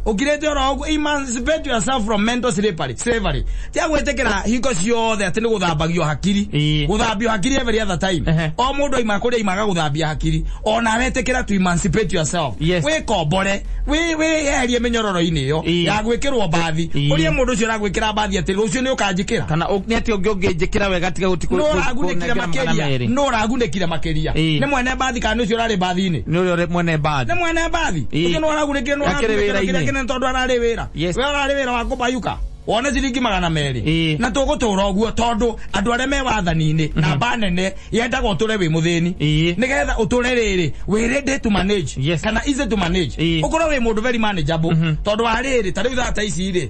Ũkirĩte oro ũguo, emancipate yourself from mental slavery. Slavery. Tia gwĩtĩkĩra hingo ciothe atĩ nĩ gũthambagio hakiri. Gũthambio hakiri every other time. O mũndũ aima kũrĩa aimaga gũthambia hakiri. O nawe ĩtĩkĩra to emancipate yourself. Wĩkombore, wĩyeherie mĩnyororo-inĩ ĩyo ya gwĩkĩrwo mbathi. Ũrĩa mũndũ ũcio ũragwĩkĩra mbathi atĩ rũciũ nĩ ũkanjĩkĩra. Kana nĩ atĩ ũngĩ ũngĩnjĩkĩra wega tiga gũti Nũ ũragunĩkire kũnengera magana makĩria? merĩ. Nũ ũragunĩkire makĩria? Nĩ mwene mbathi kana nĩ ũcio ũrarĩ mbathi-inĩ? Nĩ ũrĩa ũrĩ mwene mbathi. Nĩ mwene mbathi. Ũcio nĩ ũragunĩkire, nĩ Akĩrĩ ũragunĩkire wĩra-inĩ. kĩrĩa kĩnene tondũ ararĩ wĩra. We ũrarĩ wĩra wa kũbayuka. Wone ciringi magana merĩ. Na tũgũtũra ũguo tondũ andũ arĩa me wathani-inĩ, namba nene yendaga ũtũre wĩ mũthĩni. Nĩgetha ũtũre rĩrĩ, wĩ ready to manage. Kana easy to manage. Ũkorwo wĩ mũndũ very manageable. Tondũ wa rĩrĩ, ta rĩu thaa ta ici rĩ,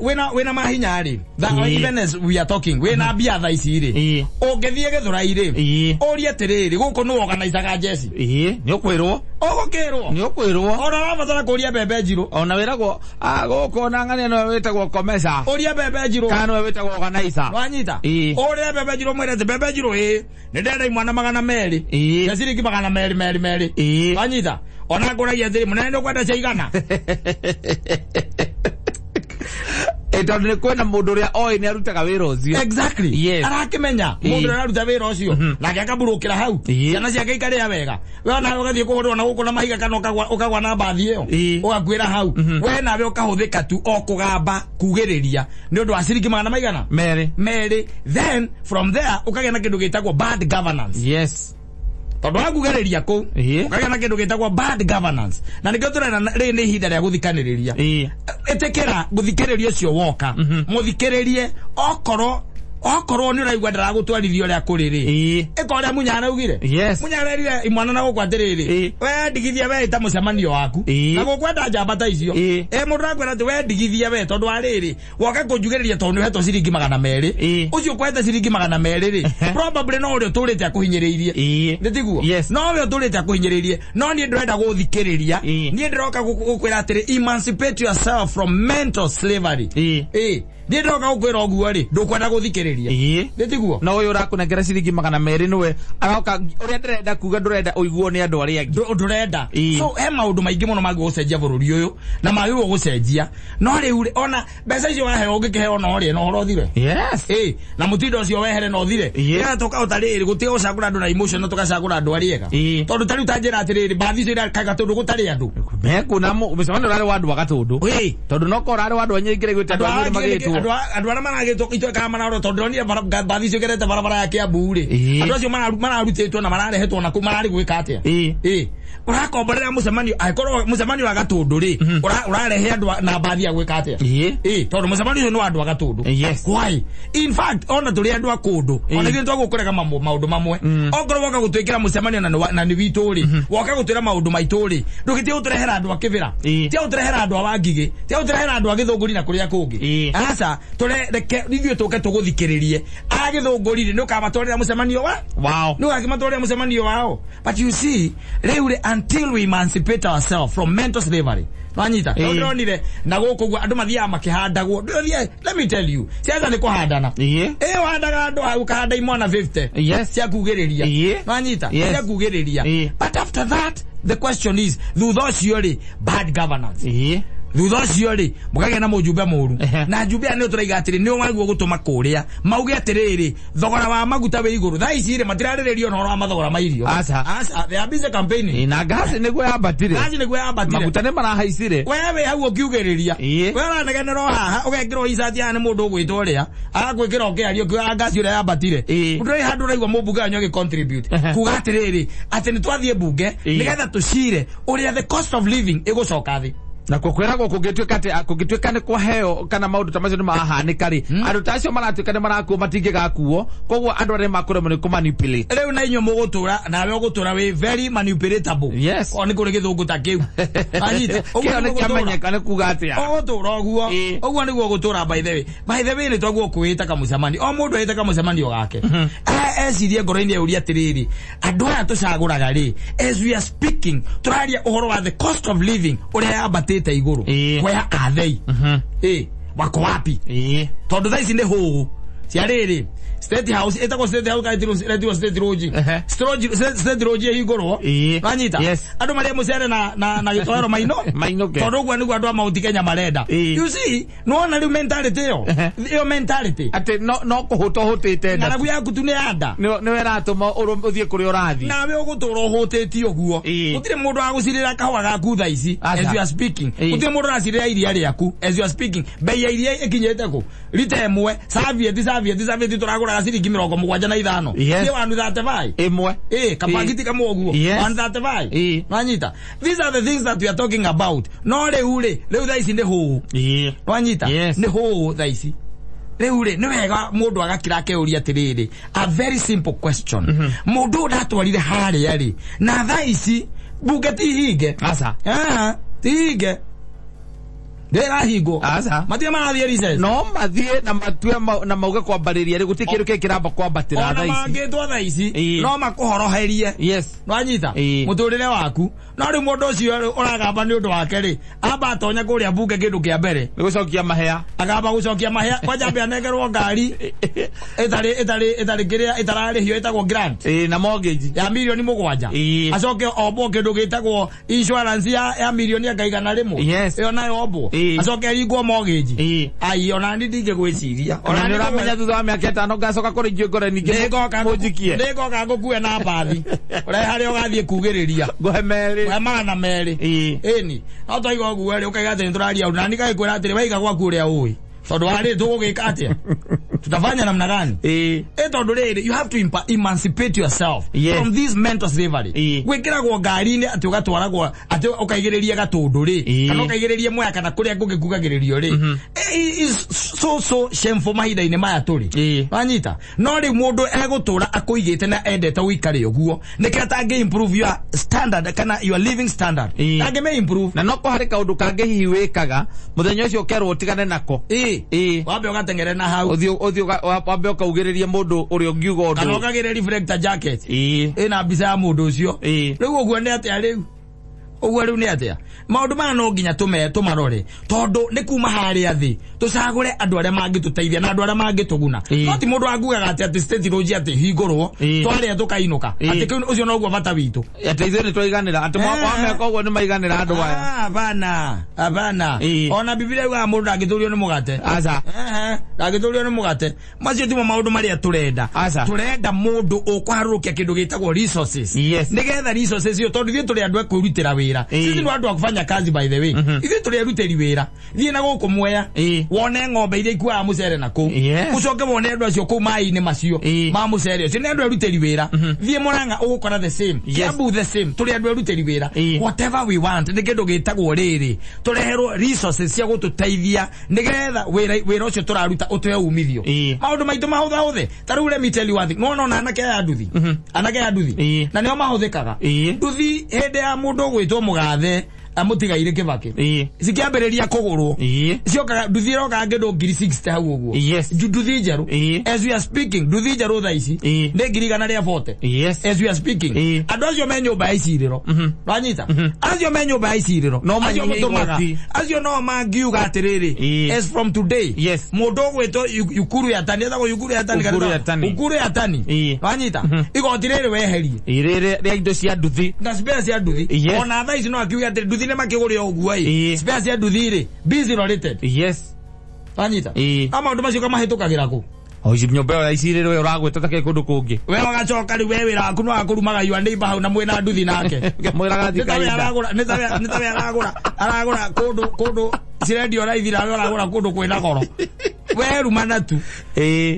wĩna mahinya rĩ, even as we are talking, wĩna mbia thaa ici rĩ, ũngĩthiĩ Gĩthũrai rĩ, ũrie atĩrĩrĩ, gũkũ nũ organizaga jeci? Nĩ ũkwĩrwo. Ũgũkĩrwo. Nĩ ũkwĩrwo. Ona ũrabatara kũria mbembe njirũ. Ona wĩragwo, gũkũ ona ng'ania nĩwe wĩtagwo komesa. Ũria mbembe njirũ. Kana nĩwe wĩtagwo organizer. Wanyita? Ũrĩe mbembe njirũ mwĩre atĩ mbembe njirũ, nĩ ndĩrenda imwana magana merĩ. Na ciringi magana merĩ, merĩ, merĩ. Wanyita? Ona ngũragia atĩrĩ, mũnene nĩ ũkwenda cia igana? Tondũ nĩ kwĩna mũndũ ũrĩa oĩ nĩ arutaga wĩra ũcio. Exactly. Arakĩmenya mũndũ ũrĩa araruta wĩra ũcio. Nake akaburũkĩra hau. Ciana ciake ikarĩa wega. We onawe ũgathiĩ kũgũrwo na gũkũ na mahiga kana ũkagwa na mbathi ĩyo. Ũgakuĩra hau. We nawe ũkahũthĩka tu o kũgamba kugĩrĩria nĩ ũndũ wa ciringi magana maigana? Merĩ. Merĩ. Then from there ũkagĩa na kĩndũ gĩtagwo bad governance. Tondũ wakugĩrĩria kũu, ũkagĩa na kĩndũ gĩtagwo bad governance. Na nĩkĩo tũrenda rĩrĩ nĩ ihinda rĩa gũthikanĩrĩria. Ĩtĩkĩra gũthikĩrĩria ũcio woka. Mũthikĩrĩrie okorwo Okorwo nĩ ũraigua ndaragũtwarithia ũrĩa kũrĩ rĩ, ĩka ũrĩa Munyana augire. Munyana erire imwana na gũkũ atĩrĩrĩ, we ndigithia we ĩta mũcemanio waku. Na gũkwenda njamba ta icio. Mũndũ arakwĩra atĩ we ndigithia we tondũ wa rĩrĩ, woka kũnjugĩrĩria tondũ nĩ ũhetwo ciringi 200. Ũcio ũkũhete ciringi 200 rĩ, probably no ũrĩa ũtũrĩte akũhinyĩrĩirie. Nĩ tiguo? No ũrĩa ũtũrĩte akũhinyĩrĩirie, no niĩ ndĩrenda gũthikĩrĩria. Niĩ ndĩroka gũkwĩra atĩrĩ, emancipate yourself from mental slavery. Niĩ ndĩroka gũkwĩra ũguo rĩ, ndũkwenda gũthikĩrĩria. Nĩ tiguo? Na ũyũ ũrakũnengera ciringi 200 nĩwe aroka ũrĩa ndĩrenda kuga ndũrenda ũiguo nĩ andũ arĩa angĩ. Ndũrenda. So he maũndũ maingĩ mũno magĩrĩirwo gũcenjia bũrũri ũyũ na magĩrĩirwo gũcenjia. No rĩu rĩ, ona mbeca icio waheo ũngĩkĩheo no ũrĩe na ũhoro ũthire. Na mũtindo ũcio wehere na ũthire. Nĩgetha tũkahota rĩrĩ gũtiga gũcagũra andũ na emotion na tũgacagũra andũ arĩa ega. Tondũ ta rĩu ta njĩra atĩrĩrĩ, mbathi icio irakaga tondũ gũtarĩ andũ. Mekuona mũcemanio ũrarĩ wa andũ a Gatũndũ. Tondũ no korwo ũrarĩ wa andũ a Nyingĩ rĩu andũ a Nyĩrĩ magĩtwo. Andũ arĩa maragĩtwo itwekaga mararora tondũ ndĩronire mbathi icio igerete barabara ya Kiambu rĩ. Andũ acio mararutĩtwo na mararehetwo na kũu mararĩ gwĩka atĩa? Ũrakomborera mũcemanio, angĩkorwo mũcemanio wa Gatũndũ rĩ, ũrarehe andũ na mbathi ya gwĩka atĩa? Tondũ mũcemanio ũcio nĩ wa andũ a Gatũndũ. Why? In fact, ona tũrĩ andũ a kũndũ, ona ithuĩ twagũkũrega maũndũ mamwe. Okorwo woka gũtwĩkĩra mũcemanio na nĩ witũ rĩ, woka gũtwĩra maũndũ maitũ rĩ, ndũgĩtige gũtũrehera andũ a Kĩbĩra. Tiga gũtũrehera andũ a Wangigĩ, tiga gũtũrehera andũ a Gĩthũngũri na kũrĩa kũngĩ. Aca, tũreke ithuĩ tũke tũgũthikĩrĩrie. A Gĩthũngũri rĩ, nĩũkamatwarĩra mũcemanio wa? Wao. Nĩũgakĩmatwarĩra mũcemanio wao. But you see, rĩu rĩ, until we emancipate ourselves from mental slavery. Wanyita? Ndĩronire na gũkũ ũguo andũ mathiaga makĩhandagwo. Ndũthiĩ, let me tell you, siasa nĩ kũhandana. Ũhandaga andũ hau ũkahanda imwana 50. Cia kugĩrĩria. Wanyita? Cia kugĩrĩria. But after that, the question is, thutha ũcio rĩ, bad governance. Thutha ũcio rĩ, mũkagĩa na mũjumbe mũru. Na njumbe aya nĩo tũraiga atĩrĩ, nĩo wagĩrĩirwo gũtũma kũrĩa. Mauge atĩrĩrĩ, thogora wa maguta wĩ igũrũ. Thaa ici rĩ, matirarĩrĩria ona ũhoro wa mathogora ma irio. Aca. Aca, they are busy campaigning. Na ngasi nĩguo yambatire. Ngasi nĩguo yambatire. Maguta nĩ marahaicire. We wĩ hau ũkiugĩrĩria. We ũranegenera o haha, ũgekĩrwo icati haha nĩ mũndũ ũgwĩtwo ũrĩa. Agagwĩkĩra ũkĩaria ũkiugaga ngasi ũrĩa yambatire. Ndũrĩ handũ ũraigua mũmbunge wanyu agĩ contribute. Kuga atĩrĩrĩ, atĩ nĩ twathiĩ mbunge, nĩgetha tũcire ũrĩa the cost of living ĩgũcoka thĩ. Na kwĩragwo kũngĩtuĩka atĩ kũngĩtuĩka nĩ kwaheo kana maũndũ ta macio nĩ mahanĩka rĩ, andũ ta acio maratuĩka nĩ marakuo matingĩgakuo, koguo andũ arĩa makũremwo nĩ kũmanipulate. Rĩu na inyuĩ mũgũtũra, nawe ũgũtũra wĩ very manipulatable. O nĩ kũrĩ gĩthũngũ ta kĩu. Anyita. Ũguo Kĩo nĩ nĩguo gũtũra. kĩamenyeka nĩ kuga atĩa? Ũgũtũra ũguo. Ũguo nĩguo ũgũtũra by the way. By the way nĩ twaguo kwĩĩta kamũcemanio. O mũndũ ehĩte kamũcemanio gake. Ecirie ngoro-inĩ euria atĩrĩrĩ, andũ aya tũcagũraga rĩ, as we are speaking, tũraria ũhoro wa the cost of living ũrĩa yambatĩte igũrũ. Where are they? Wako wapi? Tondũ thaa ici nĩ hũũ. Cia rĩrĩ, State House, ĩtagwo State House kana ĩtirwo State Lodge? State Lodge ĩhingũrwo. Wanyita? Andũ marĩe mũcere na gĩtoero maino. Mainũke. Tondũ ũguo nĩguo andũ a Mount Kenya marenda. You see, nĩwona rĩu mentality ĩyo? Ĩyo mentality. Atĩ no kũhũta ũhũtĩte nda. Ng'aragu yaku tu nĩ ya nda. Nĩwe ĩratũma ũthiĩ kũrĩa ũrathiĩ. Nawe ũgũtũra ũhũtĩtie ũguo. Gũtirĩ mũndũ wa gũcirĩra kahũa gaku thaa ici, as you are speaking. Gũtirĩ mũndũ ũracirĩra iria rĩaku, as you are speaking. Bei ya iria ĩkinyĩte kũ? Rita ĩmwe, serviette, serviette, serviette tũragũraga ciringi 75. Nĩ 135. Ĩmwe. Kapakiti kamwe ũguo. 135. Nwanyita? These are the things that we are talking about. No rĩu rĩ, rĩu thaa ici nĩ hũũ. Nwanyita? Nĩ hũũ thaa ici. Rĩu rĩ, nĩ wega mũndũ agakira akeuria atĩrĩrĩ, a very simple question. Mũndũ ũyũ ndatwarire harĩa rĩ, na thaa ici mbunge ti hinge. Aca. Ti hinge. Ndĩrahingwo. Aca. Matirĩ marathiĩ recess. No mathiĩ na matue na mauge kwambarĩria rĩ, gũtirĩ kĩndũ kĩngĩ kĩramba kwambatĩra Ona thaa ici. mangĩtwo thaa ici, no makũhoroherie. Nwanyita? Mũtũrĩre waku. No rĩu mũndũ ũcio rĩ, ũragamba nĩ ũndũ wake rĩ, amba atonya kũrĩa mbunge kĩndũ kĩa mbere. Nĩ gũcokia mahea. Akamba gũcokia mahea, kwanja ambe anengerwo ngari ĩtarĩ kĩrĩa, ĩtararĩhio, ĩtagwo grant. Na mortgage. Ya mirioni 7. Acoke ombwo kĩndũ gĩtagwo insurance ya mirioni anga 100. Ĩyo nayo ombwo. Acoke aringwo mortgage. Ai, ona ni ndingĩgwĩciria. Ona Ona nĩ nĩ ũramenya thutha wa mĩaka 5 ngacoka kũrĩ ithuĩ ngore ningĩ mũnjikie. Nĩngoka ngũkue na mbathi. Ũrĩa harĩa ũgathiĩ kugĩrĩria. Ngũhe merĩ. Ngũhe 200. Ĩni. No twaiga ũguo rĩ, ũkaiga atĩ nĩtũraria ũndũ. Na niĩ ngagĩkwĩra atĩrĩ, waiga gwaku ũrĩa ũĩ. Tondũ warĩ tũgũgĩka atĩa? Tutafanya namna gani? Tondu riri, you have to emancipate yourself from this mental slavery. Gwikiragwo ngari-inĩ atĩ ũgatwaragwo atĩ ũkaigĩrĩria gatũndũ rĩ, kana ũkaigĩrĩria mwea kana kũrĩa kũngĩ kugagĩrĩrio rĩ, is so shameful mahinda-inĩ maya tũrĩ. Wanyita? No rĩu mũndũ egũtũra akũigĩte na endete ũikare ũguo, nĩkĩo atangĩ improve your standard kana your living standard. Angĩme improve. Na no kũharĩ kaũndũ kangĩ hihi wĩkaga mũthenya ũcio ũkerwo ũtigane nako. Wambe ũgateng'ere na hau. Ũthiĩ wambe ũkaugĩrĩrie mũndũ ũrĩa ũngiuga ũndũ. Kana ũkagĩre reflector jacket. Ĩna mbica ya mũndũ ũcio. Rĩu ũguo nĩ atĩa rĩu? Ũguo rĩu nĩ atĩa? Maũndũ maya no nginya tũmarore, tondũ nĩ kuma harĩa thĩ tũcagũre andũ arĩa mangĩtũteithia na andũ arĩa mangĩtũguna. No ti mũndũ angugaga atĩ state road atĩ hingũrwo, twarĩa tũkainũka. Atĩ kĩu ũcio noguo bata witũ. Atĩ ithuĩ nĩ twaiganĩra, atĩ wameka ũguo nĩ maiganĩra andũ aya. Hapana, hapana. Ona Biblia yugaga mũndũ ndangĩtũrio nĩ mũgate. Aca. Ndangĩtũrio nĩ mũgate. Macio timo maũndũ marĩa tũrenda. Aca. Tũrenda mũndũ ũkũharũrũkia kĩndũ gĩtagwo resources. Nĩgetha resources icio, tondũ ithuĩ tũrĩ andũ a kwĩrutĩra wĩra. Sisi nĩ andũ a kufanya kazi, by the way. Ithuĩ tũrĩ arutĩri wĩra. Thiĩ na gũkũ Mwea, wone ng'ombe iria ikuaga mũcere na kũu. Ũcoke wone andũ acio kũu maĩ-inĩ macio ma mũcere ũcio. Nĩ andũ arutĩri wĩra. Thiĩ Murang'a ũgũkora the same. Kiambu the same. Tũrĩ andũ arutĩri wĩra. Whatever we want nĩ kĩndũ gĩtagwo rĩrĩ. Tũreherwo resources cia gũtũteithia nĩgetha wĩra ũcio tũraruta ũtũhe umithio. Maũndũ maitũ mahũthahũthe. Ta rĩu let me tell you one thing. Nĩwona ona anake aya nduthi. Anake aya nduthi. Na nĩo mahũthĩkaga. Nduthi hĩndĩ ya mũndũ ũgwĩtwo mũgathe amũtigaire Kĩbakĩ. Cikĩambĩrĩria kũgũrwo. Ciokaga nduthi ĩrokaga kĩndũ ngiri 60 hau ũguo. Nduthi njerũ. As we are speaking, nduthi njerũ thaa ici nĩ ngiri igana rĩa 40. As we are speaking. Andũ acio me nyũmba ya icirĩro. Wanyita? Acio me nyũmba ya icirĩro. No Acio manyihie mũtũmaga. igoti. Acio no mangiuga atĩrĩrĩ, as from today, mũndũ ũgwĩtwo Ukuru ya Tani, etagwo Ukuru ya Tani kana Ukuru ya etagwo- Tani. Ukuru ya Tani. Wanyita? Igoti rĩrĩ weherie. Rĩrĩ rĩa indo cia nduthi. Na spare cia nduthi. Ona thaa ici no akiuge atĩ nduthi nĩ makĩgũre ũguo ĩ. Spare cia nduthi rĩ, busy rated. Wanyita? A maũndũ macio kamahĩtũkagĩra kũ? O ici nyũmba ĩyo ya icirĩro ĩyo ũragwĩta ta kĩ kũndũ kũngĩ. We ũgacoka rĩu we wĩra waku no wakũrumaga your neighbor hau na mwĩna nduthi nake. Mwĩraga Nĩ ta we thika aragũra, nĩ ta we, nĩ ta we aragũra, aragũra kũndũ, kũndũ cirendio raithira, we ũragũra kũndũ kwĩna goro. We rumana tu.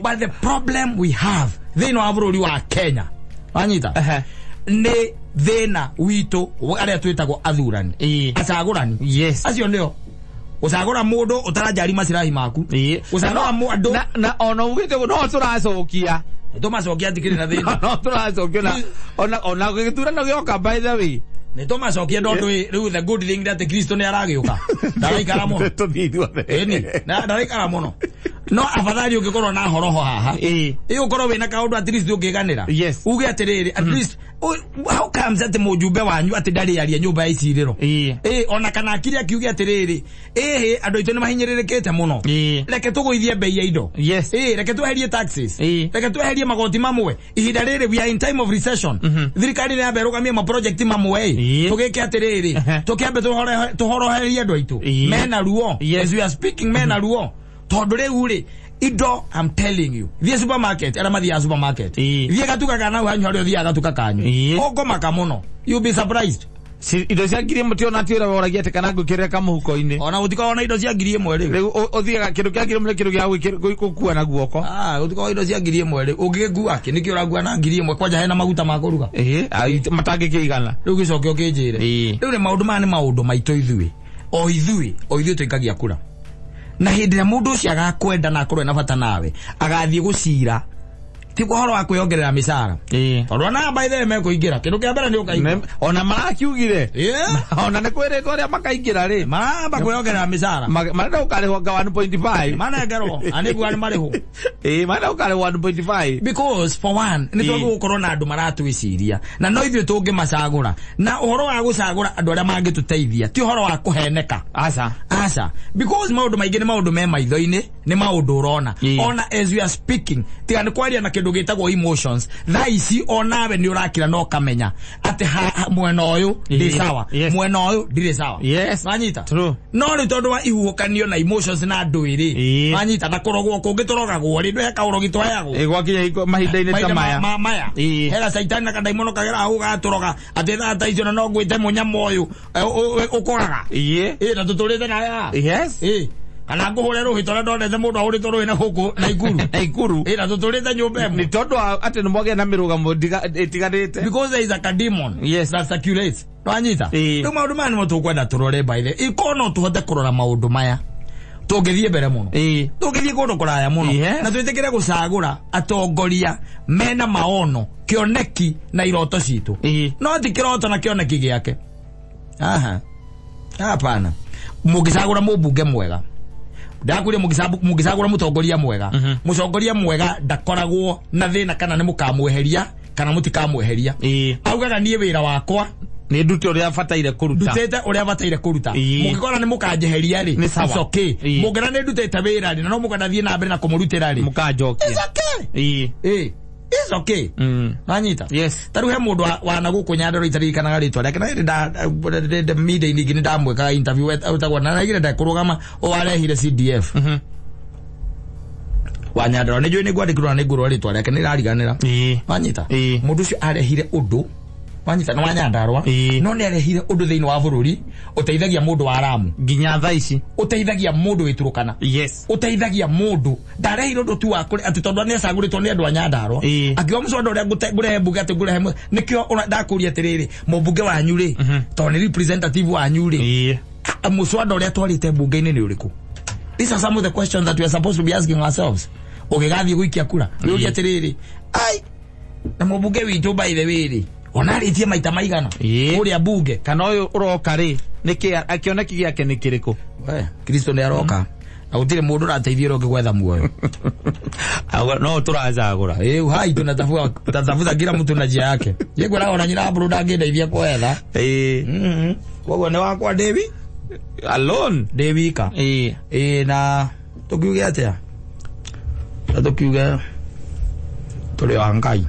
But the problem we have thĩinĩ wa bũrũri wa Kenya, wanyita? Nĩ thĩna witũ arĩa twĩtagwo athurani. Acagũrani. Acio nĩo. Gũcagũra mũndũ ũtaranjari macirahi maku. Gũcagũra mũndũ Na ona ugĩte ũguo, no tũracokia. Tũmacokia atikĩrĩ na thĩna. No tũracokia ona gĩthurano gĩoka, by the way. Nĩ tũmacokia tondũ rĩu the good thing that Kristo nĩ aragĩũka. Ndaraikara mũno. Tũthiĩ ithuothe. Ĩni, ndaraikara mũno. No afadhali ũngĩkorwo na horoho haha. Ĩ ũkorwo wĩna kaũndũ at least ũngĩganĩra. Uge atĩrĩrĩ, at least, how comes atĩ mũjumbe wanyu atĩ ndarĩ aria nyũmba ya icirĩro? Ona kana akire akiuge atĩrĩrĩ, ĩhĩ, andũ aitũ nĩ mahinyĩrĩrĩkĩte mũno. Reke tũgũithie bei ya indo. Reke tweherie taxes. Reke tweherie magoti mamwe. Ihinda rĩrĩ we are in time of recession. Thirikari nĩ yambe ĩrũgamie ma project mamwe ĩ. Tũgĩke atĩrĩrĩ, tũkĩambe tũhoroherie andũ aitũ. Mena ruo. As we are speaking, mena ruo. Tondũ rĩu rĩ, indo, I'm telling you, thiĩ supermarket, arĩa mathiaga supermarket. Thiĩ gatuka kana hau hanyu harĩa ũthiaga gatuka kanyu. Ũkũmaka mũno. You'll be surprised. Indo cia ngiri ĩmwe tiona ti ũrĩa woragia atĩ kana ngwĩkĩrĩre kamũhuko-inĩ. Ona gũtikoragwo na indo cia ngiri ĩmwe rĩu. Rĩu ũthiaga kĩndũ kĩa ngiri ĩmwe nĩ kĩndũ gĩa gũkua na guoko. Gũtikoragwo indo cia ngiri ĩmwe rĩu. Ũngĩgĩkua kĩ? Nĩkĩ ũrakua na ngiri ĩmwe? Kwanja hena maguta ma kũruga. Matangĩkĩigana. Rĩu gĩcoke ũkĩnjĩre. Rĩu nĩ maũndũ maya nĩ maũndũ maitũ ithuĩ. O ithuĩ, o ithuĩ tũikagia kura. Na hĩndĩ ĩrĩa mũndũ ũcio agakwenda na akorwo ena bata nawe, agathiĩ gũcira. Ti ũhoro wa kwĩongerera mĩcara. Tondũ ona by the way mekũingĩra. Kĩndũ kĩa mbere nĩ ũkaigua. Ona marakiugire. Ona nĩ kwĩrĩtwo arĩa makaingĩra rĩ. Maramba kwĩongerera mĩcara. Marenda gũkarĩhwo nga 1.5. Manengerwo. Na nĩguo nĩ marĩhwo. Marenda gũkarĩhwo 1.5. Because for one, nĩ twagĩrĩirwo gũkorwo na andũ maratwĩciria. Na no ithuĩ tũngĩmacagũra. Na ũhoro wa gũcagũra andũ arĩa mangĩtũteithia ti ũhoro wa kũheneka. Aca. Aca. Because maũndũ maingĩ nĩ maũndũ me maitho-inĩ, nĩ maũndũ ũrona. Ona as we are speaking, tiga nĩ kwaria na kĩndũ gĩtagwo emotions. Thaa ici onawe nĩ ũrakira na ũkamenya atĩ mwena ũyũ ndĩ sawa, mwena ũyũ ndirĩ sawa. Wanyita? True. No rĩu tondũ wa ihuhũkanio na emotions na ndwĩrĩ, wanyita, na kũrogwo kũngĩ tũrogagwo rĩ, ndũhe kaũrogi tũheagwo. Gwakinya mahinda-inĩ ta Mahinda maya. maya. Hena caitani na kandaimono kagera hau gatũroga atĩ thaa ta icio na no ngwĩte mũnyamũ ũyũ, ũkoraga. Na tũtũrĩte nawe haha. Kana ngũhũre rũhĩ tondũ ndonete mũndũ ahũrĩtwo rũhĩ na gũkũ Naikuru. Naikuru. Ĩ na tũtũrĩte nyũmba ĩmwe. Nĩ tondũ wa atĩ nĩ mwagĩa na mĩrũgamo ĩtiganĩte. Because there is a demon Yes. that circulates. Nwanyita? Ĩĩ. Rĩu maũndũ maya nĩmo tũkwenda tũrore by the iko no tũhote kũrora maũndũ maya. Tũngĩthiĩ mbere mũno. Ĩĩ. Tũngĩthiĩ kũndũ kũraya mũno. Yes. Na twĩtĩkĩre gũcagũra atongoria mena maono, kĩoneki na iroto citũ. Ĩĩ. No ti kĩroto na kĩoneki gĩake. Aha. Hapana. Mũngĩcagũra mũmbunge mwega. Ndakwĩra mũngĩcagũra mũtongoria mwega. Mũtongoria mwega ndakoragwo na thĩna kana nĩ mũkamweheria kana mũtikamweheria. Ĩĩ. Augaga niĩ wĩra wakwa Nĩ ndute ũrĩa bataire kũruta. ndutĩte ũrĩa bataire kũruta. Ĩĩ. Mũngĩkora nĩ mũkanjeheria rĩ, Nĩ sawa. it's okay. Ĩĩ. Mũngĩona nĩ ndutĩte wĩra rĩ, na no mũkenda thiĩ na mbere na kũmũrutĩra rĩ, Mũkanjokia. it's okay. Ĩĩ. Ĩĩ. It's okay. Nanyita? Yes. Ta rĩu he mũndũ wa na gũkũ Nyandarua itaririkanaga rĩtwa rĩake, na hĩndĩ nda media-inĩ ingĩ nĩ ndamwĩkaga interview wetagwo na naigire ndekũrũgama o warehire CDF. Wa Nyandarua nĩ njũĩ nĩ ngwandĩkĩrwo na nĩ ngũrora rĩtwa rĩake nĩ rariganĩra. Ĩĩ. Wanyita? Ĩĩ. Mũndũ ũcio arehire ũndũ wanyita nĩ wa Nyandarua Ĩĩ. no nĩ arehire ũndũ thĩinĩ wa bũrũri ũteithagia mũndũ wa Ramu, Nginya thaa ici. ũteithagia mũndũ wĩ Turukana, Yes. ũteithagia mũndũ ndarehire ũndũ tu wa kũrĩ atĩ tondũ nĩ acagũrĩtwo nĩ andũ a Nyandarua Ĩĩ. akiuga mũcwanda ũrĩa ngũrehe mbunge atĩ ngũrehe nĩkĩo ndakũria atĩrĩrĩ mũmbunge wanyu rĩ tondũ nĩ representative wanyu rĩ Ĩĩ. mũcwanda ũrĩa atwarĩte mbunge-inĩ nĩ ũrĩkũ? These are some of the questions that we are supposed to be asking ourselves ũgĩgathiĩ gũikia kura wĩũrie atĩrĩrĩ ai na mũmbunge witũ by the way rĩ ona arĩtie maita maigana Ĩĩ. kũrĩa mbunge Kana ũyũ ũroka rĩ nĩkĩ kĩoneki gĩake nĩ kĩrĩkũ? We, Kristo nĩ aroka na gũtirĩ mũndũ ũrateithia ũrĩa ũngĩ gwetha muoyo. No tũracagũra. Ĩ uhai tunatafuta kila mtu na njia yake. Ye kwĩraga ona nyina mbũrũ ndangĩndeithia kwetha. Ĩĩ. Koguo nĩ wakwa ndĩ Alone. ndĩ wika. Ĩĩ. Ĩ na tũkiuge atĩa? Na tũkiuge tũrĩ wa Ngai.